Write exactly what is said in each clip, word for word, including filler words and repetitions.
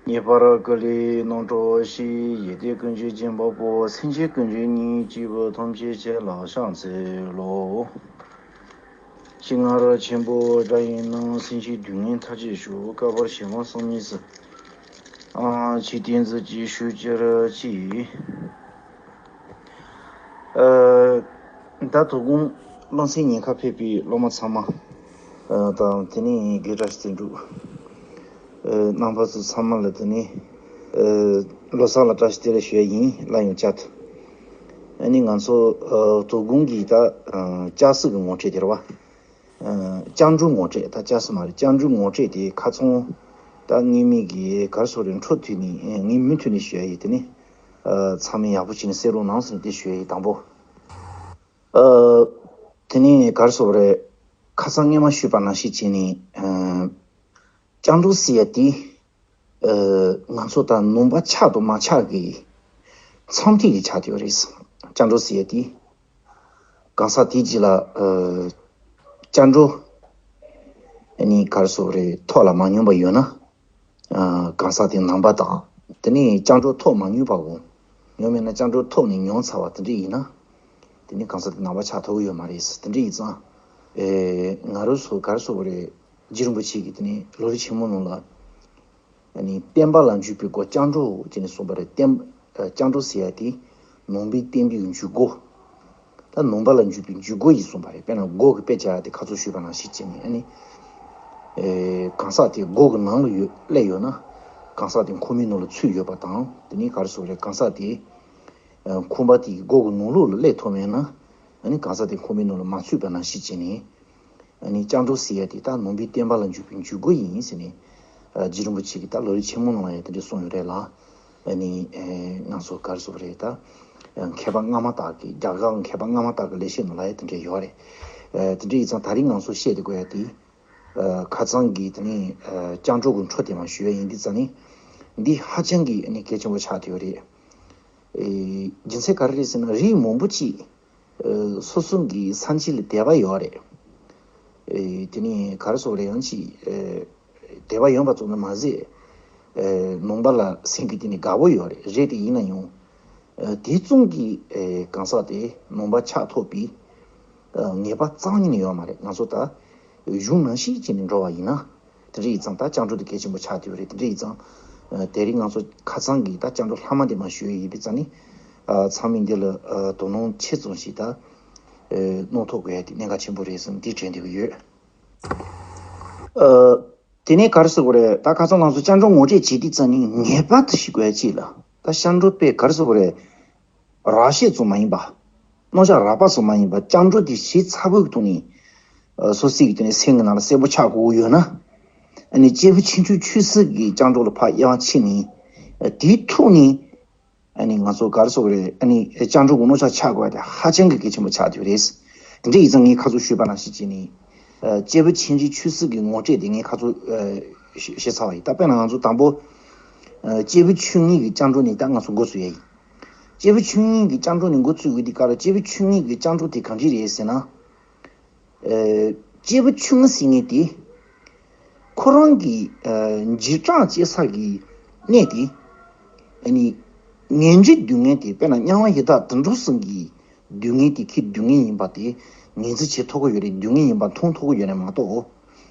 ངེས་པར་ཀུན་ལས་རྣམ་གྲོལ་ཞིག་ཡེ་ཏེ་ཀུན་གྱི་སྦྱིན་པ་པོ། སེམས་ཅན་ཀུན་གྱི་སྙིང་རྗེ་བོ། ཐམས་ཅད་ཆེ་ལ་ཕྱག་འཚལ་ལོ། ཤིང་མངར་ཆེན་པོ་འདྲ་ཡིན་ན། སེམས་ཅན་སྡུག་བསྔལ་མཐའ་ཆད་ཞུ། བསྐལ་པར་བྱེ་མ་བསམ་མི་སྲིད། ཨ་ཅེས་བསྟན་འཛིན་གྱིས་ཞུ་ཕྱིར་མཆི། ཨ་ད་དོ་དགོང་སློབ་ཚན་ཉེན་ཁ་ཕེབས་པའི་སློབ་མ་ཚང་མ། ཨ་དང་དེ་ནས་དགེ་བཀྲ་ཤིས་བརྩོན་འགྲུས། ཨ་རྣམ་པ་ཚོ་ཚང་མ་ལ་དེ་ནས་ཨ་ལོ་གསར་ལ་བཀྲ་ཤིས་བདེ་ལེགས་ཞུ་ཡ་ཡིན། སླར་ཡང་བསྐྱར་དུ། ཨ་ནི་ང་ཚོ་ཨ་དོ་དགོང་གི་ད་ཨ་ལྕགས་སྲེག་གི་ངོ་སྤྲོད་དེ་རེད་བ། ཨ་སྤྱང་གྲུང་ངོ་སྤྲོད། ད་ལྕགས་སྲེག་མ་རེད། སྤྱང་གྲུང་ངོ་སྤྲོད་དེ་ཁ་ཚོན་ད་ངེས་མེད་ཀྱི་ག་རེ་ཟེར་དགོས་རེད། འཕྲོ་མཐུད་ནས་ངས་མུ་མཐུད་ནས་ཞུ་ཡ་ཡིན། དེ་ནས་ཨ་ཚང་མས་ཡག་པོ་བྱས་ནས་གསན་རོགས་གནང་ཟེར་ནས་དེ་ཞུ་ཡ་ཡིན། དང་པོ། ཨ་དེ་ནས་ག་རེ་ཟེར་དགོས་རེད། ཁ་སང་སྔས་མ་ཞུས་པ་ནང་བཞིན་བྱས་ནས་ཨ་སྤྱང་གྲུང་ཟེར་ཡ་དེ་ཨ་ང་ཚོ་ད་ནུས་པ་ཆག་དང་མ་ཆག་གི་མཚམས་ཐིག་གི་ཆགས་བསྡད་ཡོད་རེད། སྤྱང་གྲུང་ཟེར་ཡ་དེ། གང་ཟག་དེའི་རྗེས་ལ་ཨ་སྤྱང་གྲུང་ཨ་ནི་ག་རེ་ཟེར་དགོས་རེད། ཐོག་ལ་མ་མྱོང་པ་ཡོད་ན། ཨ་གང་ཟག་དེ་ནང་པ་དང་། དེ་ནས་སྤྱང་གྲུང་ཐོག་མ་མྱོང་པ་འོང་། ཡང་མིན་ན་སྤྱང་གྲུང་ཐོག་ནས་མྱོང་ཚར་བ་དེ་འདྲ་ཡིན་ན། དེ་ནས་གང་ཟག་དེ་ནང་པ་ཆགས་ཐུབ་ཀྱི་ཡོད་མ་རེད། དེ་འདྲ་ཡིན་ཙང་། ཨེ་ང་རང་ཚོ་ག་རེ་ཟེར་དགོས་རེད། རྗེ་རིན་པོ་ཆེ་གིས་དེ་ནས་ལམ་རིམ་ཆེན་མོ་ནང་ལ། ཨ་ནི་བསྟན་པ་ལ་འཇུག་པའི་སྒོ་སྤྱང་གྲུང་ཅེས་ནས་གསུངས་པ་རེད། བསྟན་ཨ་སྤྱང་གྲུང་ཟེར་ཡ་དེ་ནང་པའི་བསྟན་པའི་འཇུག་སྒོ། ད་ནང་པ་ལ་འཇུག་པའི་འཇུག་སྒོ་ཡིན་གསུངས་པ་རེད། དཔེར་ན་སྒོ་གི་དཔེ་བྱ་ཡ་དེ་ཁ་ཚོན་ཞུས་པ་ནང་བཞིན་བྱས་ནས། ཨ་ནི་ཨེ་གང་ཟག་དེ་སྒོ་གི་ནང་ལ་ཡོད་སླེབས་ཡོད་ན། གང་ཟག་དེ་ཁོག་མའི་ནང་ལ་ཚུད་ཡོད་པ་དང་། དེ་ནས་ག་རེ་ཟེར་དགོས་རེད། གང་ཟག་དེ་ཨ་ཁང་པ་དེའི་སྒོ་གི་ནང་ལོགས་ལ་སླེབས་ཐུབ་མེད་ན། ཨ་ནི་གང་ཟག་དེ་ཁང་པའི་ནང་ལ་མ་ཚུད་པ་ནང་བཞིན་བྱས་ནས། ཨ་ནི་སྤྱང་གྲུང་ཟེར་ཡ་དེ་ད་ནང་པའི་བསྟན་པ་ལ་འཇུག་པའི་འཇུག་སྒོ་ཡིན་ཟེར་ནས། ཨ་རྗེ་རིན་པོ་ཆེ་གིས་ད་ལམ་རིམ་ཆེན་མོ་ནང་ལ་ཡང་དེ་འདྲ་གསུངས་ཡོད་རེད་ལ། ཨ་ནི་ཨེ་ང་ཚོ་ག་རེ་ཟེར་དགོས་རེད། ད་མཁས་པ་སྔ་མ་དག་གི། རྒྱ་གར་མཁས་པ་སྔ་མ་དག་གི་ལེགས་བཤད་ནང་ལ་ཡང་དེ་འདྲ་ཡོད་རེད། ཨ་དེ་འདྲ་ཡིན་ཙང་ད་རིང་ང་ཚོ་བཤད་བསྡད་དགོས་ཡ་དེ། ཨ་ཁ་སང་གི་དེ་ནས་ཨ་སྤྱང་གྲུང་གི་འཕྲོ་དེ་མར་ཞུ་ཡ་ཡིན། འདི་ཙང་ནི་འདི་ཧ་ཅང་གི་ཨ་ནི་གལ་ཆེན་པོ་ཆགས་བསྡད་ཡོད་རེད། ཨེ་རྒྱུ་མཚན་ག་རེ་རེད་ཟེར་ན། རིགས་མང་པོ་ཅིག་ཨེ་སོ་སོ་གི་སེམས་ཅན་ལ་དད་པ་ཡོད་རེད། ཨེ་དེ་ནས་ག་རེ་ཟེར་དགོས་རེད། ཡང་ཅིག་ཨེ་དད་པ་ཡོད་པ་ཙམ་དུ་མ་ཟད། ཨེ་ནང་པ་ལ་སེམས་ཀྱི་སྟེང་ནས་དགའ་པོ་ཡོད་རེད། རེད་དེ་ཡིན་ན་ཡང་། ཨེ་དེ་ཙམ་གྱིས་ཨེ་གང་ཟག་དེ་ནང་པ་ཆགས་ཐུབ་པའི་ཨེ་ངེས་པ་རྩ་བ་ཉིད་ནས་ཡོད་མ་རེད། ང་ཚོ་ད་གཞུང་ནང་བཞིན་བྱས་ནས་འགྲོ་བ་ཡིན་ན། དེ་འདྲ་ཡིན་ཙང་ད་སྤྱང་གྲུང་དེ་གལ་ཆེན་པོ་ཆགས་བསྡད་ཡོད་རེད། དེ་འདྲ་ཡིན་ཙང་། ཨ་དེ་རིང་ང་ཚོ་ཁ་སང་གི་ད་སྤྱང་གྲུང་ལྷག་མ་དེ་མར་ཞུ་ཡས་ཡིན་པ་ཙང་ནི། ཨ་ཚང་མས་འདི་ལ་ཨ་དོ་སྣང་ཆེ་ཙམ་ཞིག་ད་ཨ་གནང་ཐུབ་དགོས་ཡ་དེ་གནད་འགག་ཆེན་པོ་རེད་བསམ་འདི་དྲན་བསྡད་ཀྱི་ཡོད། ཨ་དེ་ནས་ག་རེ་ཟེར་དགོས་རེད། ད་ཁ་སང་ང་ཚོ་སྤྱང་གྲུང་ངོ་སྤྲོད་བྱེད་དུས་ཙང་ནི་ངེས་པར་དུ་ཤེས་དགོས་ཡ་གཅིག་ལ། ད་སྤྱང་གྲུང་དཔེ་ག་རེ་ཟེར་དགོས་རེད། རགས་བཤད་ཙམ་མ་ཡིན་པ། རྣམ་གཞག་རགས་པ་ཙམ་མ་ཡིན་པ། སྤྱང་གྲུང་དེ་ཞིབ་ཚགས་པོའི་ཐོག་ནས་ཨ་སོ་སོའི་གི་དེ་ནས་སེམས་ཀྱི་ནང་ལ་གསལ་པོ་ཆགས་དགོས་ཡོད་ན། ཨ་ནི་སྐྱེས་བུ་ཆུང་ཆུང་ཆོས་སྲིད་ཀྱི་སྤྱང་གྲུང་ལ་ཕར་དབྱེ་བ་ཕྱེ་ནས། ཨ་དེའི་ཐོག་ནས་ཨ་ནི་ང་ཚོ་ག་རེ་ཟེར་དགོས་རེད། ཨ་ནི་སྤྱང་གྲུང་གི་རྣམ་གཞག་ཆགས་དགོས་པ་དེ་ཧ་ཅང་གི་གལ་ཆེན་པོ་ཆགས་བསྡད་ཡོད་རེད། དེ་འདྲ་ཡིན་ཙང་ངས་ཁ་སང་ཞུས་པ་ནང་བཞིན་བྱས་ནས། ཨ་སྐྱེས་བུ་ཆུང་ཆུང་ཆོས་སྲིད་ཀྱི་ངོ་སྤྲོད་དེ་ངས་ཁ་སང་ཨ་ཞུ་ཞུས་ཚར་བ་ཡིན། ད་དཔེར་ན་ང་ཚོ་དང་པོ་ཨ་སྐྱེས་བུ་ཆུང་ངུའི་གི་སྤྱང་གྲུང་ནས་ད་ང་ཚོ་འགོ་ཚུགས་ཡ་ཡིན། སྐྱེས་བུ་ཆུང་ངུའི་གི་སྤྱང་གྲུང་ནས་འགོ་ཚུགས་དགོས་དུས་སྐབས་ལ། སྐྱེས་བུ་ཆུང་ངུའི་གི་སྤྱང་གྲུང་དེ་གང་འདྲ་རེད་ཟེར་ན། ཨེ་སྐྱེས་བུ་ཆུང་ངུ་ཟེར་མཁན་དེ་ཁོ་རང་གི་ཨ་འཇིགས་སྐྲག་སྐྱེ་ས་གི་གནས་དེ། ཨ་ནི་ངན་འགྲོའི་སྡུག་བསྔལ་དེ། དཔེར་ན་དམྱལ་བ་ཡི་དྭགས་དུད་འགྲོ་གསུམ་གྱི་སྡུག་བསྔལ་དེ་ཁོའི་སྡུག་བསྔལ་ཡིན་པ་དེ་ངོས་འཛིན་བྱེད་ཐུབ་ཀྱི་ཡོད་རེད། སྡུག་བསྔལ་ཡིན་པ་མཐོང་ཐུབ་ཀྱི་ཡོད་རེད་མ་གཏོགས།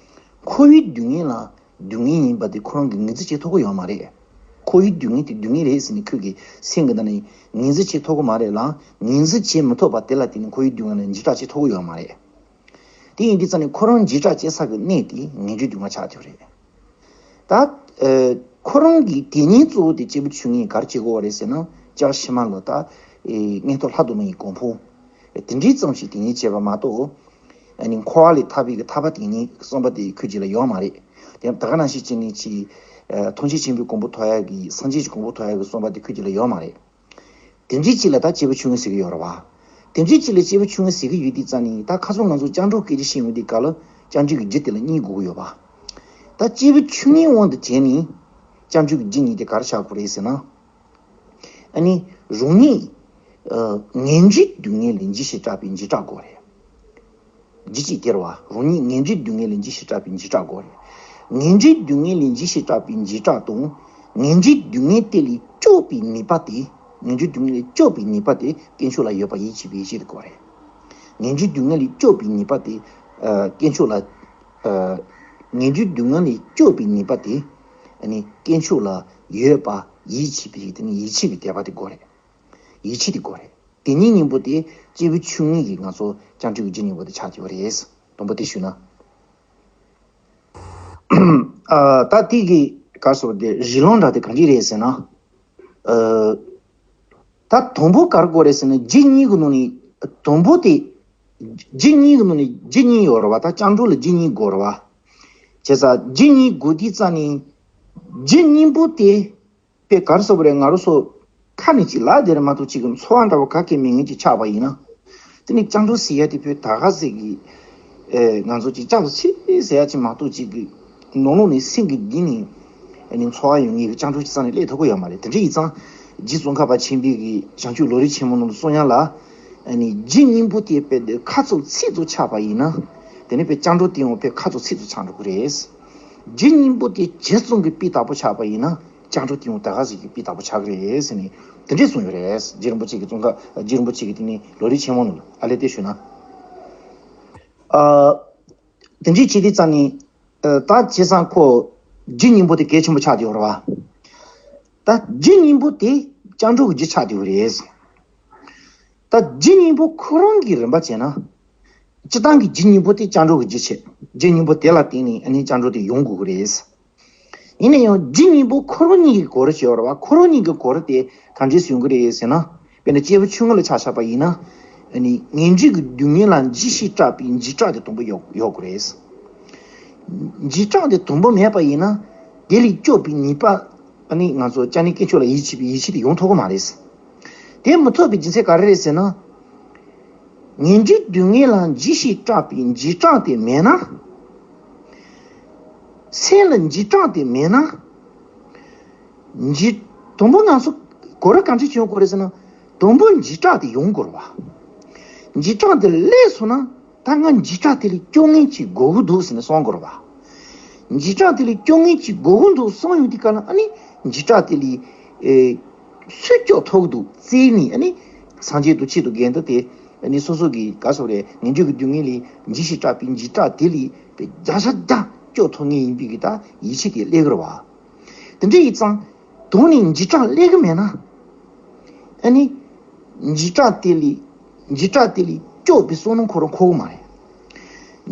འཁོར་བའི་སྡུག་བསྔལ་ལ་སྡུག་བསྔལ་ཡིན་པ་དེ་ཁོ་རང་གིས་ངོས་འཛིན་བྱེད་ཐུབ་ཀྱི་ཡོད་མ་རེད། འཁོར་བའི་སྡུག་བསྔལ་དེ་སྡུག་བསྔལ་རེད་ཟེར་ནས་ཁོས་ཀྱི་སེམས་ཀྱི་ནང་ནས་ངོས་འཛིན་བྱེད་ཐུབ་ཀྱི་མ་རེད་ལ། ངོས་འཛིན་བྱེད་མི་ཐུབ་པ་དེ་ལ་བརྟེན་ནས་འཁོར་བའི་སྡུག་བསྔལ་ལ་འཇིགས་སྐྲག་བྱེད་ཐུབ་ཀྱི་ཡོད་མ་རེད། དེ་ཡིན་དུས་ཙང་ནས་ཁོ་རང་འཇིགས་སྐྲག་སྐྱེ་ས་གི་གནས་དེ་ངན་འགྲོའི་སྡུག་བསྔལ་ཆགས་བསྡད་ཡོད་རེད། ད་ཨ་ཁོ་རང་གི་དེ་ཉིད་གཙོ་བོ་དེ་སྐྱེས་བུ་ཆུང་ངུས་ག་རེ་བྱེད་དགོས་པ་རེད་ཟེར་ན། ལྕགས་ཕྱི་མ་ལ་ད་ཨེ་མངོན་མཐོ་ལྷ་དུ་མ་ཡི་གོ་འཕང་དེ་འདྲའི་ཙམ་ཞིག་དེ་ཉིད་བྱེད་པ་མ་གཏོགས། ཨ་ནི་འཁོར་བ་ལས་ཐར་བའི་གི་ཐར་པ་དེ་ཉིད་བསམ་པ་དེ་ཁོའི་རྗེས་ལ་ཡོད་མ་རེད། དེ་ད་ག་ནང་བཞིན་བྱས་ནས་ཅིག་ཨ་ཐམས་ཅད་མཁྱེན་པའི་གོ་འཕང་ཐོབ་ཡ་གི། སངས་རྒྱས་ཀྱི་གོ་འཕང་ཐོབ་ཡ་གི་བསམ་པ་དེ་ཁོའི་རྗེས་ལ་ཡོད་མ་རེད། དེ་འདྲའི་ཅིག་ལ་ད་སྐྱེས་བུ་ཆུང་ངུ་ཟེར་གྱི་ཡོད་རེད་བ། དེ་འདྲའི་ཅིག་ལ་སྐྱེས་བུ་ཆུང་ངུ་ཟེར་གྱི་ཡོད་དུས་ཙང་ནས། ད་ཁ་སང་ང་ཚོ་སྤྱང་གྲུང་སྐད་ཆ་བཤད་ཡོང་དུས་སྐབས་ལ། སྤྱང་གྲུང་གི་རྒྱུ་དེ་ལ་གཉིས་དགོས་ཀྱི་ཡོད་པ། ད་སྐྱེས་བུ་ཆུང་ངུའི་དབང་དུ་བྱས་ནས་སྤྱང་གྲུང་གི་རྒྱུ་གཉིས་དེ་ག་རེ་ཆགས་དགོས་རེད་ཟེར་ན། ཨ་ནི་རང་ཉིད་ཨ་ངན་འགྲོའི་སྡུག་བསྔལ་ལས་འཇིགས་ཤིང་སྐྲག་པའི་འཇིགས་སྐྲག་དགོས་རེད། རྒྱུ་གཅིག་དེ་རེད་བ། རང་ཉིད་ངན་འགྲོའི་སྡུག་བསྔལ་ལས་འཇིགས་ཤིང་སྐྲག་པའི་འཇིགས་སྐྲག་དགོས་རེད། ངན་འགྲོའི་སྡུག་བསྔལ་ལས་འཇིགས་ཤིང་སྐྲག་པའི་འཇིགས་སྐྲག་དང་། ངེས་འབྱུང་སྡུག་བསྔལ་དེ་ལས་སྐྱོབ་པའི་ནུས་པ་དེ། ངེས་འབྱུང་སྡུག་བསྔལ་ལས་སྐྱོབ་པའི་ནུས་པ་དེ་དཀོན་མཆོག་ལ་ཡོད་པ་ཡིད་ཆེས་པའི་ཡིད་ཆེས་དེ་དགོས་རེད། ངེས་འབྱུང་སྡུག་བསྔལ་ལས་སྐྱོབ་པའི་ནུས་པ་དེ། ཨ། དཀོན་མཆོག་ལ། ཨ། ངེས་འབྱུང་སྡུག་བསྔལ་ལས་སྐྱོབ་པའི་ནུས་པ་དེ། ཨ་ནི་དཀོན་མཆོག་ལ་ཡོད་པ་ཡིད་ཆེས་པའི་དེ་ནི་ཡིད་ཆེས་ཀྱི་དད་པ་དེ་དགོས་རེད། ཡིད་ཆེས་དེ་དགོས་རེད། དེ་གཉིས་གཉིས་པོ་དེ་སྐྱེས་བུ་ཆུང་ངུ་གི་ང་ཚོ་བཅིངས་འགྲོལ་གྱི་རྒྱུ་གཉིས་པོ་དེ་ཆགས་ཀྱི་ཡོད་རེད། དང་པོ་དེ་ཞུས་ན། ཨ། ད་དེ་གི་ག་རེ་ཟེར་དགོས་རེད། རིགས་ལམ་འདྲ་དེ་གང་ཅི་རེད་ཟེར་ན། ཨ། ད་དང་པོ་ག་རེ་དགོས་རེད་ཟེར་ན། རྒྱུ་གཉིས་ཀྱི་ནང་ནས་དང་པོ་དེ། རྒྱུ་གཉིས་ཀྱི་ནང་ནས་རྒྱུ་གཉིས་ཡོད་རེད་བ། ད་བཅིངས་འགྲོལ་ལ་རྒྱུ་གཉིས་དགོས་རེད་བ། བྱས་ཙང་རྒྱུ་གཉིས་དགོས་དུས་ཙམ་ནས། རྒྱུ་གཉིས་པོ་དེ། དཔེ་ག་རེ་ཟེར་དགོས་རེད། ང་རང་ཚོ་ཁ་ནས་ཅིག་ལབ་བསྡད་རེད་མ་གཏོགས། ཅིག་གི་ཚོར་བ་འདྲ་བོ་ག་གེ་མེད་མཁན་ཅིག་ཆགས་པ་ཡིན་ན། དེ་ནི་བཅིངས་འགྲོལ་ཟེར་ཡ་དེ་བོད་ད་ག་ཟེ་གི། ཨེ། ང་ཚོ་ཅིག་སྐྱབས་སུ་མཆི་ཟེར་ཡ་ཅིག་མ་གཏོགས། ཅིག་གི་ནང་ལོགས་ནས་སེམས་ཀྱི་གཏིང་ནས། ཨ་ནི་ཚོར་བ་ཡོང་མཁན་གྱི་བཅིངས་འགྲོལ་གྱི་རྩ་ནས་སླེབས་ཐུབ་ཀྱི་ཡོད་མ་རེད། དེ་འདྲ་ཡིན་ཙང་། རྗེ་ཙོང་ཁ་པ་ཆེན་པོའི་གི་བྱང་ཆུབ་ལམ་རིམ་ཆེན་མོ་ནང་དུ་གསུང་ཡ་ལ། ཨ་ནི་རྒྱུ་གཉིས་པོ་དེ་དཔེ་དེ་ཁ་ཚུབ་ཚིག་ཚུབ་ཆགས་པ་ཡིན་ན། དེ་ནི་དཔེ་བཅིངས་འགྲོལ་དེ་ཡང་དཔེ་ཁ་ཚུབ་ཚིག་ཚུབ་ཆགས་འགྲོ་གི་རེད། རྒྱུ་གཉིས་པོ་དེ་ཇི་ཙམ་གྱི་སྤུས་དག་པོ་ཆགས་པ་ཡིན་ན། བཅིངས་འགྲོལ་དེ་ཡང་ད་ག་ཟིག་གི་སྤུས་དག་པོ་ཆགས་ཀྱི་རེད་ཟེར་ནས་དེ་འདྲས་གསུངས་ཡོད་རེད། རྗེ་རིན་པོ་ཆེ་གི་ཙོང་ཁ། རྗེ་རིན་པོ་ཆེ་གི་དེ་ནི་ལམ་རིམ་ཆེན་མོ་ནང་ལ་ཨ་ལས་དེ་ཞུས་ན། ཨ། དེ་འདྲས་བྱས་དུས་ཙམ་ནས། ཨ། ད་བྱས་ཙང་ཁོ་རྒྱུ་གཉིས་པོ་དེ་གལ་ཆེན་པོ་ཆགས་ཀྱི་ཡོད་རེད་བ། ད་རྒྱུ་གཉིས་པོ་དེ་བཅིངས་འགྲོལ་གྱི་རྒྱུ་ཆགས་ཀྱི་ཡོད་རེད། ད་རྒྱུ་གཉིས་པོ་ཁོ་རང་གི་རིམ་པ་བྱས་ན། སྤྱིར་བཏང་གི་རྒྱུ་གཉིས་པོ་དེ་བཅིངས་འགྲོལ་གྱི་རྒྱུ་བྱས། རྒྱུ་གཉིས་པོ་དེ་ལ་བརྟེན་ནས་ཨ་ནི་བཅིངས་འགྲོལ་དེ་ཡོང་དགོས་ཀྱི་རེད། ཡིན་ན་ཡང་རྒྱུ་གཉིས་པོ་ཁོ་རང་གཉིས་ཀྱི་སྐོར་ཞིག་ཡོད་རེད་བ། ཁོ་རང་གཉིས་ཀྱི་སྐོར་དེ་གང་འདྲས་ཡོང་གི་རེད་ཟེར་ན། དཔེར་ན་སྐྱེས་བུ་ཆུང་ངུ་ལ་ཆ་བཞག་པ་ཡིན་ན། ཨ་ནི་ངེས་འབྱུང་གི་སྡུག་བསྔལ་ལ་འཇིགས་ཤིང་སྐྲག་པའི་འཇིགས་སྐྲག་དེ་དང་པོ་ཡོད་ཡོད་དགོས་རེད། འཇིགས་སྐྲག་དེ་དང་པོ་མེད་པ་ཡིན་ན། དེ་ལས་སྐྱོབ་པའི་ནུས་པ། ཨ་ནི་ང་ཚོ་སྐྱབས་གནས་དཀོན་མཆོག་ལ་ཡིད་ཆེས་པའི་ཡིད་ཆེས་དེ་ཡོང་ཐུབ་ཀྱི་མ་རེད། དེ་མི་ཐུབ་པའི་རྒྱུ་མཚན་ག་རེ་རེད་ཟེར་ན། ངེས་འབྱུང་སྡུག་བསྔལ་ལ་འཇིགས་ཤིང་སྐྲག་པའི་འཇིགས་སྐྲག་དེ་མེད་ན། སེམས་ལ་འཇིགས་སྐྲག་དེ་མེད་ན། འཇིགས། དང་པོ་ང་ཚོ་གོ་ར་གང་ཅི་བྱུང་དགོས་རེད་ཟེར་ན། དང་པོ་འཇིགས་སྐྲག་དེ་ཡོང་དགོས་རེད་བ། འཇིགས་སྐྲག་དེ་སླེབས་སོང་ན། ད་ང་འཇིགས་སྐྲག་དེ་ལས་སྐྱོབ་མཁན་ཅིག་དགོས་ཀྱི་འདུག་ཟེར་ནས་གསུང་དགོས་རེད་བ། འཇིགས་སྐྲག་དེ་ལས་སྐྱོབ་མཁན་ཅིག་དགོས་ཀྱི་འདུག་གསུངས་ཡོང་དུས་སྐབས་ལ། ཨ་ནི་འཇིགས་སྐྲག་དེ་ལས། ཨེ། སུས་སྐྱོབ་ཐུབ་ཀྱི་འདུག་བརྩིས་ནས། ཨ་ནི་སངས་རྒྱས་དང་ཆོས་དང་དགེ་འདུན་དེ། ཨ་ནི་སོ་སོ་གི་ག་རེ་ཟེར་དགོས་རེད། ངེས་འབྱུང་གི་སྡུག་བསྔལ་ལས་འཇིགས་ཤིང་སྐྲག་པའི་འཇིགས་སྐྲག་དེ་ལས་དཔེ་བརྒྱ་ཆ་བརྒྱ་སྐྱོབ་ཐུབ་མཁན་ཡིན་པའི་གི་ད་ཡིད་ཆེས་དེ་སླེབས་ཀྱི་རེད་བ། དེ་འདྲ་ཡིན་ཙང་། དོན་ནི་འཇིགས་སྐྲག་སླེབས་ཀྱི་མེད་ན། ཨ་ནི་འཇིགས་སྐྲག་དེ་ལས། འཇིགས་སྐྲག་དེ་ལས་སྐྱོབ་པའི་བསམ་བློ་ཁོ་རང་འཁོར་གྱི་མ་རེད།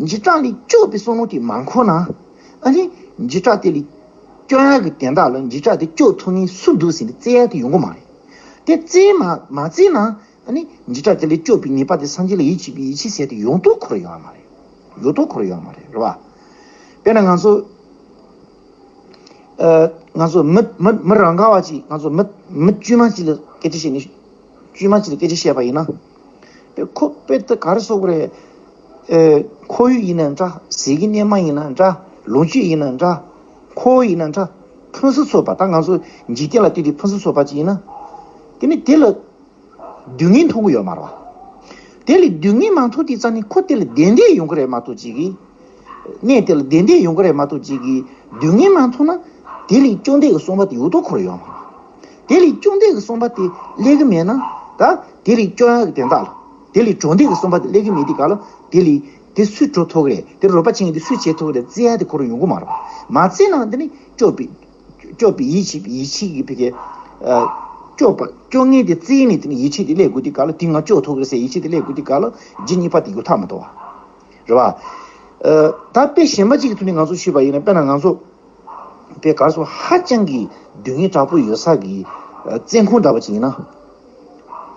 འཇིགས་སྐྲག་ལས་སྐྱོབ་པའི་བསམ་བློ་དེ་མ་འཁོར་ན། ཨ་ནི་འཇིགས་སྐྲག་དེ་ལས་སྐྱོབ་ཡག་གི་དོན་དག་ལ། འཇིགས་སྐྲག་དེ་སྐྱོབ་ཐུབ་མཁན་སུ་འདུག་ཟེར་ནས་བཙལ་ཡག་དེ་ཡོང་གི་མ་རེད། དེ་བཙལ་མ་མ་བཙལ་ན། ཨ་ནི་འཇིགས་སྐྲག་དེ་ལས་སྐྱོབ་པའི་ནུས་པ་དེ། སངས་རྒྱས་ལ་ཡིད་ཆེས་པའི་ཡིད་ཆེས་ཟེར་དེ་ཡོང་ཐོག་ཁོ་རང་ཡོང་ཡ་མ་རེད། ཡོང་ཐོག་ཁོ་རང་ཡོང་ཡ་མ་རེད། རེད་བ། དཔེར་ན་ང་ཚོ། ཨ། ང་ཚོ་མི་མི་མི་རང་ག་བ་ཅིག་ང་ཚོ་མི་མི་དཀྱུས་མ་ཅིག་ལ་སྐད་ཆ་བཤད་ནས། དཀྱུས་མ་ཅིག་ལ་སྐད་ཆ་བཤད་པ་ཡིན་ན། དཔེ་ཁོ་དཔེ་དེ་ག་རེ་ཟེར་དགོས་རེད། ཨེ། ཁོར་ཡུག་ཡིན་ན་འདྲ། ཟས་ཀྱི་སྣོན་མ་ཡིན་ན་འདྲ། ལོངས་སྤྱོད་ཡིན་ན་འདྲ། འཁོར་བ་ཡིན་ན་འདྲ། ཕུན་སུམ་ཚོགས་པ། ད་ང་ཚོ་འཇིག་རྟེན་ལ་ལྟོས་ཏེ་ཕུན་སུམ་ཚོགས་པ་ཅིག་ཡིན་ན། དེ་ནི་དེ་ལ་སྡུག་བསྔལ་མཐོང་གི་ཡོད་མ་རེད་བ། དེ་ལས་སྡུག་བསྔལ་མ་མཐོང་དུས་ཙམ་ནས་ཁོ་དེ་ལ་བདེ་འདོད་ཡོང་གི་རེད་མ་གཏོགས་ཅིག་གིས། གནས་དེ་ལ་བདེ་འདོད་ཡོང་གི་རེད་མ་གཏོགས་ཅིག་གིས། སྡུག་བསྔལ་མ་མཐོང་ན། དེ་ལས་སྐྱོབ་འདོད་ཀྱི་བསམ་པ་དེ་ཡོང་ཐོག་ཁོ་རང་ཡོད་མ་རེད། དེ་ལས་སྐྱོབ་འདོད་ཀྱི་བསམ་པ་དེ་སླེབས་ཀྱི་མེད་ན། ད་དེ་ལས་སྐྱོབ་ཡག་གི་དོན་དག་ལ། དེ་ལས་གྲོལ་འདོད་ཀྱི་བསམ་པ་དེ་སླེབས་ཀྱི་མེད་དུས་སྐབས་ལ། དེ་ལས་དེ་སུས་གྲོལ་ཐུབ་ཀྱི་རེད། དེ་རོགས་པ་བྱེད་མཁན་དེ་སུས་བྱེད་ཐུབ་ཀྱི་རེད་བཙལ་ཡག་དེ་ཁོ་རང་ཡོང་གི་མ་རེད་བ། མ་བཙལ་ན་དེ་ནི་སྐྱོབ་པའི། སྐྱོབ་པའི་ཡིད་ཆེས། ཡིད་ཆེས་ཀྱི་ཕ་གི། ཨ། སྐྱོབ་པ། སྐྱོབ་མཁན་དེ་བཙལ་ནས། དེ་ནི་ཡིད་ཆེས་དེ་སླེབས་དགོས་དུས་སྐབས་ལ། དེ་ང་སྐྱོབ་ཐུབ་ཀྱི་རེད་ཟེར་ཡིད་ཆེས་དེ་སླེབས་དགོས་དུས་སྐབས་ལ། རྒྱུ་གཉིས་པ་དེ་ཡོད་ཐབས་མི་འདུག་བ། རེད་བ། ཨ། ད་དཔེ་གཞན་པ་ཅིག་གི་ཐོག་ནས་ང་ཚོ་ཞུས་པ་ཡིན་ན། དཔེར་ན་ང་ཚོ་དཔེ་ག་རེ་ཟེར། ཧ་ཅང་གི་སྡུག་བསྔལ་དྲག་པོ་ཡོད་ས་གི། ཨ། བཙོན་ཁང་འདྲ་པོ་ཅིག་ཡིན་ན།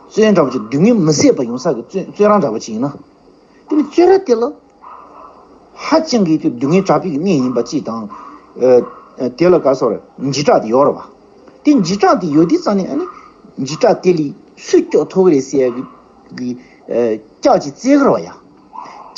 བཙོན་འདྲ་པོ་ཅིག་སྡུག་བསྔལ་མི་བཟད་པ་ཡོང་ས་གི་བཙོན། བཙོན་ར་འདྲ་པོ་ཅིག་ཡིན་ན། དེ་ནི་བཙོན་ར་དེ་ལ་ཧ་ཅང་གི་དེ་སྡུག་བསྔལ་དྲག་པོའི་གནས་ཡིན་པ་ཅིག་དང་། ཨ། དེ་ལ་ག་རེ་ཟེར། འཇིགས་སྐྲག་དེ་ཡོད་རེད་བ། དེ་འཇིགས་སྐྲག་དེ་ཡོད་དུས་ཙམ་ནས། ཨ་ནི་འཇིགས་སྐྲག་དེ་ལས་སུས་སྐྱོབ་ཐུབ་ཀྱི་རེད་ཟེར་ཡ་གི་གི། ཨ། སྐྱབས་ཅིག་བཙལ་གི་རེད་བ་ཡ།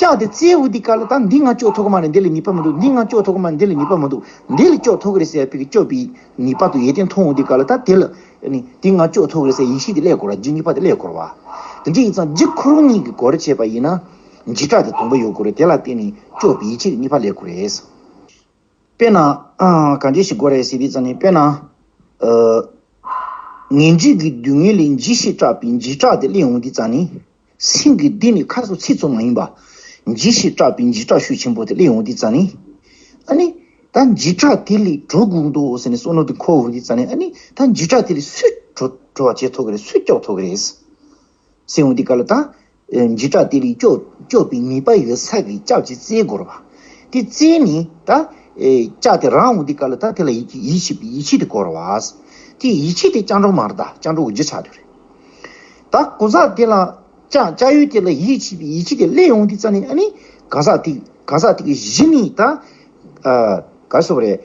སྐྱབས་དེ་བཙལ་དགོས་དུས་སྐབས་ལ། ད་འདི་ང་སྐྱོབ་ཐུབ་ཀྱི་མ་རེད། འདི་ལ་ནུས་པ་མི་འདུག་འདི་ང་སྐྱོབ་ཐུབ་ཀྱི་མ་རེད། འདི་ལ་ནུས་པ་མི་འདུག་འདི་ལ་སྐྱོབ་ཐུབ་ཀྱི་རེད་ཟེར་ཡ་ཕ་གི་སྐྱོབ་པའི་ནུས་པ་དེ་ཡོན་ཏན་མཐོང་འོང་དུས་སྐབས་ལ། ད་དེ་ལ། ཨ་ནི་འདི་ང་སྐྱོབ་ཐུབ་ཀྱི་རེད་ཟེར་ཡིད་ཆེས་དེ་སླེབས་དགོས་རེད་བ། རྒྱུ་གཉིས་པ་དེ་སླེབས་དགོས་རེད་བ། དེ་འདྲ་ཡིན་ཙང་རྒྱུ་ཁོ་རང་གཉིས་ཀྱི་སྒོ་རེ་ཕྱེས་པ་ཡིན་ན། འཇིགས་སྐྲག་དེ་དང་པོ་ཡོད་དགོས་རེད། དེ་ལ་བརྟེན་ནས་སྐྱོབ་པའི་ཡིད་ཆེས་གཉིས་པ་སླེབས་དགོས་རེད། དཔེར་ན། ཨ། གང་འདྲ་ཞིག་དགོས་རེད་ཟེར་དུས་ཙམ་ནས། དཔེར་ན། ཨ། ངན་འབྲས་ཀྱི་སྡུག་བསྔལ་ལས་འཇིགས་ཤིང་སྐྲག་པའི་འཇིགས་སྐྲག་དེ་སླེབས་ཡོང་དུས་ཙང་ནས། སེམས་ཀྱི་གཏིང་ནས་ཁ་ཚུབ་ཚིག་ཚུབ་མ་ཡིན་པ། འཇིགས་ཤིང་སྐྲག་པའི་འཇིགས་སྐྲག་ཤུགས་ཆེན་པོ་དེ་སླེབས་ཡོང་དུས་ཙང་ནས། ཨ་ནི། ད་འཇིགས་སྐྲག་དེ་ལས་གྲོལ་དགོས་འདུག་ཟེར་ནས་བསམ་བློ་དེ་འཁོར་འོང་དུས་ཙང་ནས། ཨ་ནི། ད་འཇིགས་སྐྲག་དེ་ལས་སུས་གྲོལ་གྲོལ་བ་བྱེད་ཐུབ་ཀྱི་རེད། སུས་སྐྱོབ་ཐུབ་ཀྱི་རེད། ཟེར་འོང་དུས་སྐབས་ལ་ད། ཨེ། འཇིགས་སྐྲག་དེ་ལས་སྐྱོབ་སྐྱོབ་པའི་ནུས་པ་ཡོད་ས་གི་སྐྱབས་ཅིག་བཙལ་དགོས་རེད་བ། དེ་བཙལ་ནས་ད། ཨེ། སྐྱབས་དེ་རག་འོང་དུས་སྐབས་ལ་ད་དེ་ལ་ཡིད་ཡིད་ཆེས་པའི་ཡིད་ཆེས་དེ་དགོས་རེད་བ། དེ་ཡིད་ཆེས་དེ་སྐྱབས་འགྲོ་མ་རེད། ད་སྐྱབས་འགྲོ་གི་རྒྱུ་ཆགས་དེ་རེད། ད་གང་ཟག་དེ་ལ་སྐྱབས་སྐྱབས་ཡུལ་དེ་ལ་ཡིད་ཆེས་པའི་ཡིད་ཆེས་དེ་སླེབས་ཡོང་དུས་ཙང་ནས། ཨ་ནི་གང་ཟག་དེ་གང་ཟག་དེ་གི་གཞི་ནས་ད། ཨ། ག་རེ་ཟེར་དགོས་རེད།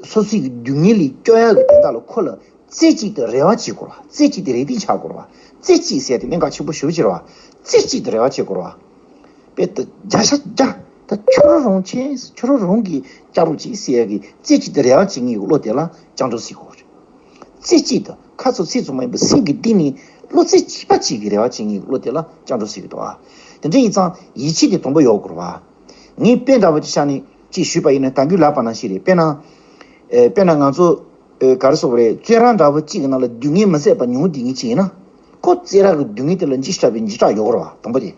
སོ་སོའི་གི་སྡུག་བསྔལ་ལས་སྐྱོབ་ཡག་གི་དོན་དག་ལ་ཁོ་ལ། རྩེ་གཅིག་ཏུ་རེ་བ་བྱེད་དགོས་རེད་བ། རྩེ་གཅིག་ཏུ་རེ་ལྟོས་བྱ་དགོས་རེད་བ། རྩེ་གཅིག་ཟེར་དེ་གནད་འགག་ཆེན་པོ་ཞེ་པོ་ཅིག་རེད་བ། རྩེ་གཅིག་ཏུ་རེ་བ་བྱེད་དགོས་རེད་བ། དཔེ་ད་བརྒྱ་ཆ་བརྒྱ། ད་ཁྱོད་རང་རང་བྱེད། ཁྱོད་རང་རང་གིས་སྐྱབས་རོགས་བྱེད་ཟེར་ཡག་གི་རྩེ་གཅིག་ཏུ་རེ་བ་བྱེད་མཁན་གྱི་བློ་དེ་ལ་སྐྱབས་འགྲོ་ཟེར་གྱི་ཡོད་རེད། རྩེ་གཅིག་ཏུ་ཁ་ཚུབ་ཚིག་ཚུབ་མ་ཡིན་པར་སེམས་ཀྱི་གཏིང་ནས་བློ་རྩེ་གཅིག་པ་གཅིག་གིས་རེ་བ་བྱེད་མཁན་གྱི་བློ་དེ་ལ་སྐྱབས་འགྲོ་ཟེར་གྱི་འདུག་ཨ། དེ་འདྲ་ཡིན་ཙང་ཡིད་ཆེས་དེ་དང་པོ་ཡོད་དགོས་རེད་བ། ངས་དཔེ་འདྲ་པོ་ཅིག་བཞག་ནས་ཅིག་ཞུས་པ་ཡིན་ན། ད་གིན་ལབ་པ་ནང་བཞིན་རེད། དཔེར་ན། ཨེ། དཔེར་ན་ང་ཚོ། ཨེ། ག་རེ་ཟེར་དགོས་རེད། བཙོན་ར་འདྲ་པོ་གཅིག་གི་ནང་ལ་སྡུག་བསྔལ་མི་བཟད་པ་མྱོང་བསྡད་མཁན་ཅིག་ཡིན་ན། ཁོ་བཙོན་ར་གི་སྡུག་བསྔལ་དེ་ལ་འཇིགས་སྐྲག་པའི་འཇིགས་སྐྲག་ཡོད་རེད་བ། དང་པོ་དེ།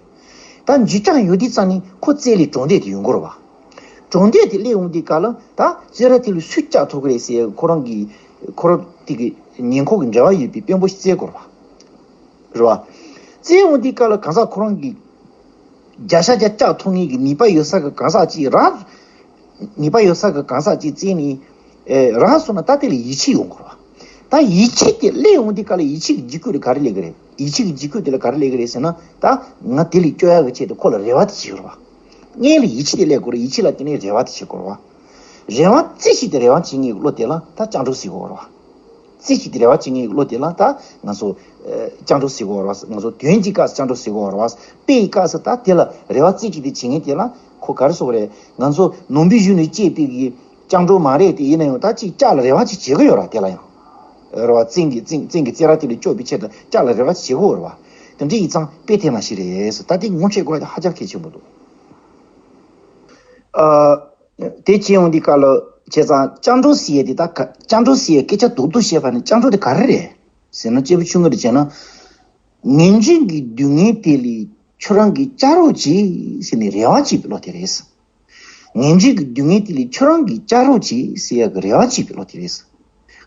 ད་འཇིགས་སྐྲག་ཡོད་དུས་ཙང་ནས་ཁོ་རྩལ་ལས་གྲོངས་འདོད་དེ་ཡོང་གི་རེད་བ། གྲོངས་འདོད་དེ་སླེབས་ཡོང་དུས་སྐབས་ལ་ད་བཙོན་ར་དེ་ལ་སུས་བཅག་ཐུབ་ཀྱི་རེད་ཟེར། ཁོ་རང་གི། ཁོ་རང་དེ་གི་ཉེ་འཁོར་གྱི་འབྲེལ་བ་ཡོད་པའི་དཔོན་པོ་ཞིག་བཙལ་དགོས་རེད་བ། རེད་བ། བཙལ་ཡོང་དུས་སྐབས་ལ་གང་ཟག་ཁོ་རང་གི་བརྒྱ་ཆ་བརྒྱ་བཅག་ཐུབ་མཁན་གྱི་ནུས་པ་ཡོད་ས་གི་གང་ཟག་ཅིག་རག་ནུས་པ་ཡོད་ས་གི་གང་ཟག་ཅིག་བཙལ་ནས། ཨེ། རག་སོང་ན་ད་དེ་ལ་ཡིད་ཆེས་ཡོང་དགོས་རེད་བ། ད་ཡིད་ཆེས་དེ་སླེབས་ཡོང་དུས་སྐབས་ལ་ཡིད་ཆེས་ཀྱི་འཇིགས་སྐུལ་དེ་ག་རེ་སླེབས་ཀྱི་རེད། ཡིད་ཆེས་ཀྱི་འཇིགས་སྐུལ་དེ་ལ་ག་རེ་སླེབས་ཀྱི་རེད་ཟེར་ན། ད་ང་དེ་ལས་སྐྱོབ་ཡག་གི་ཆེད་དུ་ཁོ་ལ་རེ་བ་དེ་བྱེད་དགོས་རེད་བ། སྔོན་ལ་ཡིད་ཆེས་དེ་སླེབས་དགོས་རེད། ཡིད་ཆེས་ལ་དེ་ནས་རེ་བ་དེ་བྱེད་དགོས་རེད་བ། རེ་བ་རྩེ་གཅིག་ཏུ་རེ་བ་བྱེད་མཁན་གྱི་བློ་དེ་ལ་ད་སྐྱབས་འགྲོ་ཟེར་དགོས་རེད་བ། རྩེ་གཅིག་ཏུ་རེ་བ་བྱེད་མཁན་གྱི་བློ་དེ་ལ་ད་ང་ཚོ། ཨེ། སྐྱབས་འགྲོ་ཟེར་དགོས་རེད་བ། ང་ཚོ་དོན་གྱི་སྐབས་སུ་སྐྱབས་འགྲོ་ཟེར་དགོས་རེད་བ། དཔེ་ཡི་སྐབས་སུ་ད་དེ་ལ་རེ་བ་རྩེ་གཅིག་ཏུ་བྱེད་མཁན་དེ་ལ་ཁོ་ག་རེ་ཟེར་དགོས་རེད། ང་ཚོ་ནང་པའི་གཞུང་ནས་བཤད་པའི་གི་སྐྱབས་འགྲོ་མ་རེད་དེ། ཡིན་ན་ཡང་ད་ཅིག་སྐྱབས་ལ་རེ་བ་ཅིག་བྱེད་ཀྱི་ཡོད་རེད་བ། དེ་ལ་ཡང་། རེད་བ། བཙན་གྱི་བཙན་བཙན་གྱི་བཙན་ར་དེ་ལས་སྐྱོབ་པའི་ཆེད་དུ་སྐྱབས་ལ་རེ་བ་ཅིག་བྱེད་ཀྱི་ཡོད་རེད་བ། དེ་འདྲ་ཡིན་ཙང་དཔེ་དེ་མ་ཞིག་རེད། ད་དེ་ངོ་ཤེས་དགོས་ཡ་དེ་ཧ་ཅང་གལ་ཆེན་པོ་འདུག། ཨ། དེ་བྱས་ཡོང་དུས་སྐབས་ལ་བྱས་ཙང་སྐྱབས་འགྲོ་ཟེར་ཡས་དེ། ད་ག་སྐྱབས་འགྲོ་ཟེར་ཡས་སྐད་ཆ་རྡོག་རྡོག་བཤད་པ་ནི་སྐྱབས་འགྲོ་དེ་ག་རེ་རེད་ཟེར་ན། སྐྱེས་བུ་ཆུང་ངུ་རེ་བྱས་ན། ངན་འབྲས་ཀྱི་སྡུག་བསྔལ་དེ་ལས་ཁྱོད་རང་གིས་སྐྱབས་རོགས་གྱིས་ཟེར་ནས་རེ་བ་བྱེད་པའི་བློ་དེ་རེད། ངན་འབྲས་ཀྱི་སྡུག་བསྔལ་དེ་ལས་ཁྱོད་རང་གིས་སྐྱབས་རོགས་གྱིས་ཟེར་ཡག་གི་རེ་བ་བྱེད་པའི་བློ་དེ་རེད།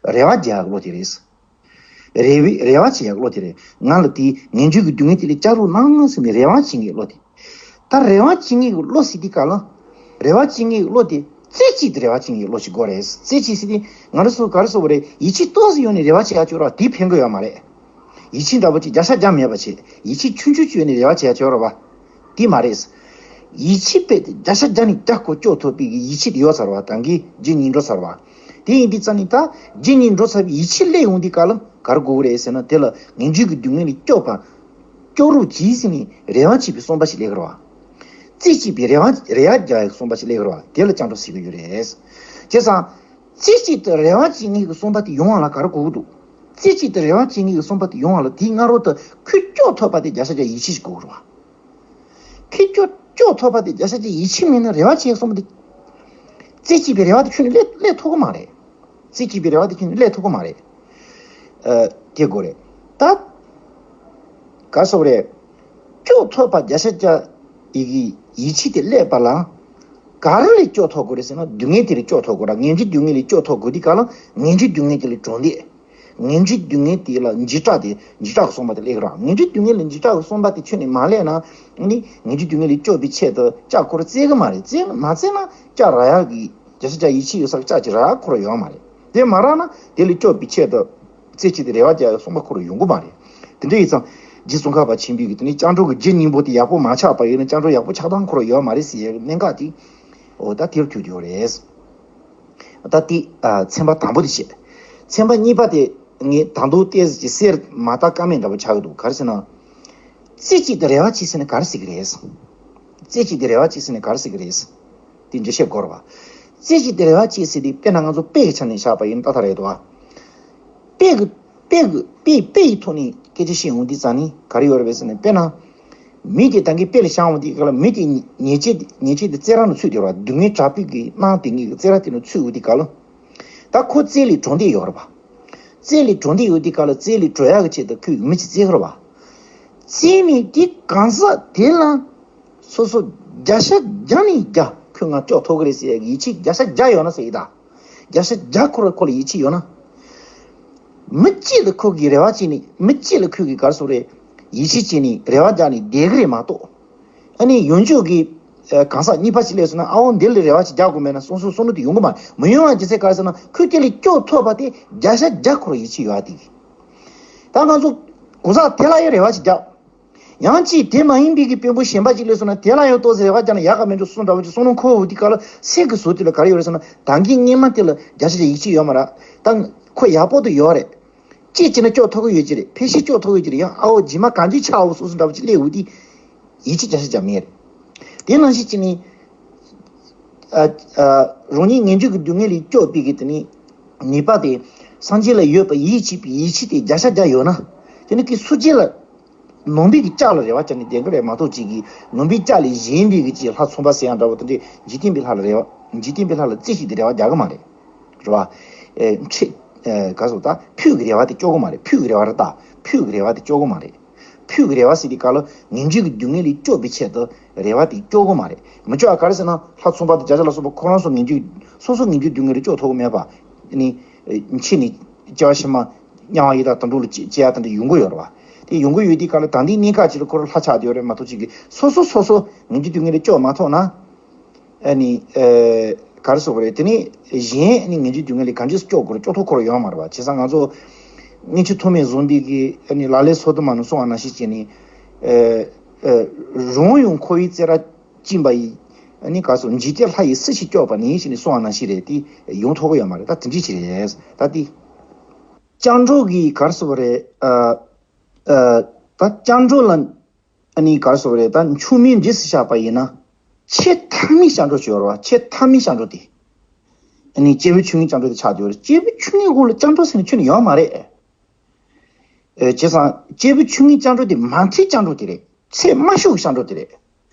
རེ་བ་རྒྱག་ཡག་གི་བློ་དེ་རེད། རེ་བའི་རེ་བ་བྱེད་ཡག་གི་བློ་དེ་རེད། ང་ལ་དེ་ངན་འབྲས་ཀྱི་སྡུག་བསྔལ་དེ་ལས་སྐྱབས་རོགས་གནང་ཟེར་ནས་རེ་བ་བྱེད་མཁན་གྱི་བློ་དེ། ད་རེ་བ་བྱེད་མཁན་གྱི་བློ་ཟེར་དུས་སྐབས་ལ། རེ་བ་བྱེད་མཁན་གྱི་བློ་དེ་རྩེ་གཅིག་ཏུ་རེ་བ་བྱེད་མཁན་གྱི་བློ་ཞིག་དགོས་རེད། རྩེ་གཅིག་ཟེར་དུས་ང་རང་ཚོ་ག་རེ་ཟེར་དགོས་རེད། ཡིད་ཆེས་ཏོག་ཙམ་ཡོད་ནས་རེ་བ་བྱེད་ཡག་ཅིག་ཡོད་རེད་བ། དེ་ཕན་གྱི་ཡོད་མ་རེད། ཡིད་ཆེས་འདྲ་པོ་ཅིག་བརྒྱ་ཆ་བརྒྱ་མེད་པ་བྱས། ཡིད་ཆེས་ཆུང་ཆུང་ཅིག་ཡོད་ནས་རེ་བ་བྱེད་ཡག་ཅིག་ཡོད་རེད་བ། དེ་མ་རེད། ཡིད་ཆེས་དཔེ་དེ་བརྒྱ་ཆ་བརྒྱ་ནས་བརྒྱ་སྐོར་སྐྱོབ་ཐུབ་པའི་གི་ཡིད་ཆེས་དེ་ཡོད་ཚར་བ། ད་གིན་རྗེས་གཉིས་འགྲོ་ཚར་བ། དེ་ཡིན་དུས་ཙང་ནི་ད་རྗེས་གཉིས་འགྲོ་ཚར་བའི་ཡིད་ཆེས་སླེབས་ཡོང་དུས་སྐབས་ལ་ག་རེ་དགོས་ཀྱི་རེད་ཟེར་ན། དེ་ལ་ངན་འབྲས་ཀྱི་སྡུག་བསྔལ་ལས་སྐྱོབ་པ། སྐྱོབ་རོགས་གྱིས་ཟེར་ནས་རེ་བ་བྱེད་པའི་བསམ་པ་ཞིག་སླེབས་ཀྱི་རེད་བ། རྩེ་གཅིག་པའི་རེ་བ་རེ་བ་རྒྱག་ཡག་བསམ་པ་ཞིག་སླེབས་ཀྱི་རེད་བ། དེ་ལ་སྐྱབས་འགྲོ་ཟེར་གྱི་ཡོད་རེད། བྱས་ཙང་། རྩེ་གཅིག་ཏུ་རེ་བ་བྱེད་མཁན་གྱི་བསམ་པ་དེ་ཡོང་བ་ལ་ག་རེ་དགོས་ཀྱི་འདུག། རྩེ་གཅིག་ཏུ་རེ་བ་བྱེད་མཁན་གྱི་བསམ་པ་དེ་ཡོང་བ་ལ་དེའི་སྔ་རོལ་དུ་ཁོས་སྐྱོབ་ཐུབ་པ་དེ་བརྒྱ་ཆ་བརྒྱ་ཡིད་ཆེས་ཞིག་དགོས་ཀྱི་རེད་བ། ཁོས་སྐྱོབ་སྐྱོབ་ཐུབ་པ་དེ་བརྒྱ་ཆ་བརྒྱ་ཡིད་ཆེས་མེད་ན་རེ་བ་བྱེད་བསམ་པ་དེ། རྩེ་གཅིག་པའི་རེ་བ་དེ་ཁྱོན་ནས་སླེབས་སླེབས་ཐུབ་ཀྱི་མ་རེད། རྩེ་གཅིག་པའི་རེ་བ་དེ་ཁྱོན་ནས་སླེབས་ཐུབ་ཀྱི་མ་རེད། ཨ། དེ་དགོས་རེད། ད། ག་རེ་ཟེར་དགོས་རེད། སྐྱོབ་ཐུབ་པ་བརྒྱ་ཆ་བརྒྱ་ཡི་གི་ཡིད་ཆེས་དེ་སླེབས་པ་ལ། ག་རེ་ལས་སྐྱོབ་ཐུབ་དགོས་རེད་ཟེར་ན། སྡུག་བསྔལ་དེ་ལས་སྐྱོབ་ཐུབ་དགོས་ར། ངན་འབྲས་སྡུག་བསྔལ་ལས་སྐྱོབ་ཐུབ་དགོས་དུས་སྐབས་ལ་ངན་འབྲས་སྡུག་བསྔལ་དེ་ལས་གྲོལ་འདོད། ངན་འབྲས་སྡུག་བསྔལ་དེ་ལ་འཇིགས་སྐྲག་དེ། འཇིགས་སྐྲག་གི་བསམ་པ་དེ་སླེབས་ཀྱི་རེད། ངན་འབྲས་སྡུག་བསྔལ་ལ་འཇིགས་སྐྲག་གི་བསམ་པ་དེ་ཁྱོན་ནས་མ་སླེབས་ན། ནི་ངན་འབྲས་སྡུག་བསྔལ་ལས་སྐྱོབ་པའི་ཆེད་དུ་སྐྱབས་ཁོ་རང་བཙལ་གི་མ་རེད། བཙལ་མ་བཙལ་ན་སྐྱབས་རག་ཡག་གི་བརྒྱ་ཆ་བརྒྱ་ཡིད་ཆེས་ཡོད་ས་གི་སྐྱབས་ཅིག་རག་ཁོ་རང་ཡོད་མ་རེད། དེ་མ་རག་ན་དེ་ལས་སྐྱོབ་པའི་ཆེད་དུ་རྩེ་གཅིག་ཏུ་རེ་བ་རྒྱག་ཡག་བསམ་པ་ཁོ་རང་ཡོང་གི་མ་རེད། དེ་འདྲ་ཡིན་ཙང་རྗེ་ཙོང་ཁ་པ་ཆེན་པོས་གི་དེ་ནི་སྐྱབས་འགྲོ་གི་རྒྱུ་གཉིས་པོ་དེ་ཡག་པོ་མ་ཆགས་པ་ཡིན་ན་སྐྱབས་འགྲོ་ཡག་པོ་ཆགས་སྟངས་ཁོ་རང་ཡོད་མ་རེད་ཟེར་ཡག་གི་གནད་འགག་དེ། འོ་ད་དེར་གྱུར་ཡོད་རེད། ད་དེ། ཨ། ཚན་པ་དང་པོ་དེ་བཤད། ཚན་པ་གཉིས་པ་དེ་ངས་ད་དུང་ཏོག་ཙམ་ཅིག་གསལ་མ་བཏབ་ཀ་མེད་འདྲ་པོ་ཆགས་ཀྱི་འདུག། ག་རེ་ཟེར་ན། རྩེ་གཅིག་ཏུ་རེ་བ་བྱེད་ཟེར་ན་ག་རེ་ཟེར་གྱི་རེད། རྩེ་གཅིག་ཏུ་རེ་བ་བྱེད་ཟེར་ན་ག་རེ་ཟེར་གྱི་རེད། དེ་འགྲེལ་བཤད་དགོས་རེད་བ། རྩེ་གཅིག་ཏུ་རེ་བ་བྱེད་ཟེར་དུས་དཔེར་ན་ང་ཚོ་དཔེ་གི་ཆ་ནས་བཞག་པ་ཡིན་ན་ཏག་ཏག་རེད་འདུག་བ། དཔེ་གི་དཔེ་གི་དཔེ་དཔེ་ཡི་ཐོག་ནས་སྐད་ཆ་བཤད་ཡོང་དུས་ཙང་ནི་ག་རེ་ཡོད་རེད་པས་ཟེར་ན། དཔེར་ན། མི་དེ་ད་གིན་དཔེ་ལ་བཞག་འོང་དུས་སྐབས་ལ་མི་དེ་ཉེས་ཆད་ཉེས་ཆད་དེ་རྩྭ་ར་ནང་ཚུད་བསྡད་ཡོད་རེད་བ། སྡུག་བསྔལ་དྲག་པོའི་གི་སྣང་དེ་ངེད་ཀྱི་རྩྭ་ར་དེ་ནང་ཚུད་འོང་དུས་སྐབས་ལ། ད་ཁོ་རྩེ་ལས་གྲོངས་བསྡད་ཡོད་རེད་བ། རྩལ་ལས་གྲོལ་འདོད་ཡོད་དུས་སྐབས་ལ་རྩལ་ལས་གྲོལ་ཡག་གི་ཆེད་དུ་ཁོས་མི་གཅིག་རྩལ་ཁུར་བ། རྩལ་ནས་དེ་གང་ཟག་དེ་ལ་སོ་སོ་བརྒྱ་ཆ་བརྒྱ་ནས་བརྒྱ་ཁོས་ང་སྐྱོབ་ཐུབ་ཀྱི་རེད་ཟེར་ཡག་གི་ཡིད་ཆེས་བརྒྱ་ཆ་བརྒྱ་ཡོད་ན་ཟེར་ཡིན་ད། བརྒྱ་ཆ་བརྒྱ་ཁོ་ར་ཁོ་ལ་ཡིད་ཆེས་ཡོད་ན། མི་གཅིག་ལ་ཁོ་གིས་རེ་བ་བྱས་ནས་མི་གཅིག་ལ་ཁོས་གིས་ག་རེ་ཟེར་རེད། ཡིད་ཆེས་བྱས་ནས་རེ་བ་རྒྱག་ནས་བསྡད་ཀྱི་རེད་མ་གཏོགས། ཨ་ནི་ཡོང་རྒྱུ་གི་ཨ་གང་ཟག་གཉིས་པ་ཅིག་སླེབས་སོང་ན་ཨ་འོ་འདི་ལ་རེ་བ་ཅིག་རྒྱག་དགོས་མེད་ན་སོང་སོང་སོང་ནོ་དེ་ཡོང་གི་མ་རེད། མི་ཡོང་བ་རྒྱུ་མཚན་ག་རེ་ཟེར་ན་ཁོས་དེ་ལས་སྐྱོབ་ཐུབ་པ་དེ་བརྒྱ་ཆ་བརྒྱ་ཁོ་ར་ཡིད་ཆེས་ཡོད་ཨ་དེ་གི། ད་ང་ཚོ་གང་ཟག་དེ་ལ་ཡང་རེ་བ་ཅིག་རྒྱག་ཡང་ཅིག་དེ་མ་ཡིན་པའི་གི་དཔོན་པོ་གཞན་པ་ཅིག་སླེབས་སོང་ན་དེ་ལ་ཡང་ཏོག་ཙམ་རེ་བ་རྒྱག་ན་ཡག་ག་མེད་འགྲོ་སོང་འདྲ་བོ་ཅིག་སོང་ནོ་ཁོ་འོ་དེ་ག་ལ་སེམས་ཀྱི་ཟུར་དེ་ལ་ག་རེ་ཡོད་རེད་ཟེར་ན་ད་གིན་སྔོན་མ་དེ་ལ་བརྒྱ་ཆ་བརྒྱ་ཡིད་ཆེས་ཡོད་མ་རེད། ད་ཁོ་ཡག་པོ་དུ་ཡོད་རེད། ཅིག་བྱས་ན་སྐྱོབ་ཐུབ་ཀྱི་ཡོད་ཀྱི་རེད། ཕལ་ཆེར་སྐྱོབ་ཐུབ་ཀྱི་ཡོད་ཀྱི་རེད། ཡང་ཨ་འོ་རྗེས་མ་གང་ཅི་ཆགས་འོ་སོ་སོ་འདྲ་བོ་ཅིག་སླེབས་འོ་དེ་ཡིད་ཆེས་བརྒྱ་ཆ་བརྒྱ་མེད་རེད། དེ་ནང་བཞིན་བྱས་ནས། ཨ་ཨ་རང་ཉིད་ངེས་འབྱུང་གི་སྡུག་བསྔལ་ལས་སྐྱོབ་པའི་གི་དེ་ནི་ནུས་པ་དེ་སངས་རྒྱས་ལ་ཡོད་པ་ཡིད་ཆེས་པའི་ཡིད་ཆེས་དེ་བརྒྱ་ཆ་བརྒྱ་ཡོད་ན། དེ་ནི་དེ་སུ་གཅིག་ལ་ནང་པའི་གི་ལྕགས་ལ་རེ་བ་བཅངས་ནས་བསྡད་ཀྱི་རེད་མ་གཏོགས་གཅིག་གིས་ནང་པའི་ལྕགས་ལས་གཞན་པའི་གི་གཅིག་ལྷ་མཚུངས་པ་ཟེར་ཡང་འདྲ་བོ་དེ་འདྲས་འཇིག་རྟེན་པའི་ལྷ་ལ་རེ་བ་འཇིག་རྟེན་པའི་ལྷ་ལ་རྩེ་གཅིག་ཏུ་རེ་བ་རྒྱག་གི་མ་རེད། རེད་བ། ཨེ་ཁྲི། ཨེ་ག་སོ་ད་ཕུད་ཀྱི་རེ་བ་དེ་སྐྱོ་གི་མ་རེད། ཕུད་ཀྱི་རེ་བ་རེད་ད། ཕུད་ཀྱི་རེ་བ་དེ་སྐྱོ་གི་མ་རེད། ཕུགས་ཀྱི་རེ་བ་ཟེར་དུས་སྐབས་ལ་ངེས་འབྱུང་གི་སྡུག་བསྔལ་ལས་སྐྱོབ་པའི་ཆེད་དུ་རེ་བ་དེ་སྐྱོ་གི་མ་རེད། མི་སྐྱོ་བ་ག་རེ་ཟེར་ན་ལྷ་མཚུངས་པ་དང་བརྒྱ་ཆ་ལ་སོགས་པ་ཁོ་རང་ཚོ་ངེས་འབྱུང་སོ་སོ་ངེས་འབྱུང་སྡུག་བསྔལ་ལས་སྐྱོབ་ཐུབ་ཀྱི་མེད་པ། ནི། འཆི་ནས་སྐྱེ་བ་ཕྱི་མ་དམྱལ་བ་ཡི་དྭགས་དུད་འགྲོ་ལ་སྐྱེ་སྐྱེ་ཡ་དེ་འདྲ་ཡོང་གི་ཡོད་རེད་བ། དེ་ཡོང་གི་ཡོད་དུས་སྐབས་ལ་ད་ལྟའི་གནས་སྐབས་ཅིག་ལ་ཁོ་རང་ལྷ་ཆགས་བསྡད་ཡོད་རེད་མ་གཏོགས་ཅིག་གིས་སོ་སོ་སོ་སོ་ངེས་འབྱུང་སྡུག་བསྔལ་ལས་སྐྱོབ་མ་ཐུབ་ན། ཨ་ནི། ཨེ། ག་རེ་ཟེར་དགོས་རེད། དེ་ནི་གཞན་ནི་ངེས་འབྱུང་སྡུག་བསྔལ་ལས་གང་ཅི་སྐྱོབ་དགོས་རེད། སྐྱོབ་ཐབས་ཁོ་རང་ཡོད་མ་རེད་བ། བྱས་ཙང་ང་ཚོ་སྔོན་ཆད་ཐོགས་མེད་བཟུང་པའི་གི་ཨ་ནི་ལག་ལེན་སོ་བདུན་མ་ནང་གསུངས་པ་ནང་བཞིན་བྱས་ནས། ཨེ། ཨེ། རང་ཡང་འཁོར་བའི་རྩེ་ར་བཅིངས་པ་ཡི། ཨ་ནི་ག་རེ་ཟེར་འཇིག་རྟེན་ལྷ་ཡིས་སུ་ཞིག་སྐྱོབ་པ་ནི་ཞེས་ནས་གསུངས་པ་ནང་བཞིན་རེད། དེ་ཡོང་ཐུབ་ཀྱི་ཡོད་མ་རེད། ད་དེ་འདྲ་ཅིག་རེད། ད་དེ། སྐྱབས་འགྲོ་གི་ག་རེ་ཟེར་དགོས་རེད། ཨ། ཨ། ད་སྐྱབས་འགྲོ་ལ། ཨ་ནི་ག་རེ་ཟེར་དགོས་རེད། ད་མཆོག་དམན་འདྲེས་སུ་བཞག་པ་ཡིན་ན། ཆེས་མཐའ་མའི་སྐྱབས་འགྲོ་ཅིག་ཡོད་རེད་བ། ཆེས་མཐའ་མའི་སྐྱབས་འགྲོ་དེ། ཨ་ནི་སྐྱེས་བུ་མཆོག་དམན་སྐྱབས་འགྲོ་དེ་ཆགས་བསྡད་ཡོད་རེད། སྐྱེས་བུ་མཆོག་དམན་འོག་ལ་སྐྱབས་འགྲོ་ཟེར་ནས་ཁྱོན་ནས་ཡོད་མ་རེད། ཨེ། བྱས་ཙང་སྐྱེས་བུ་མཆོག་དམན་སྐྱབས་འགྲོ་དེ་མ་མཐའི་སྐྱབས་འགྲོ་དེ་རེད། ཚད་མ་ཤོར་བའི་སྐྱབས་འགྲོ་དེ་རེད།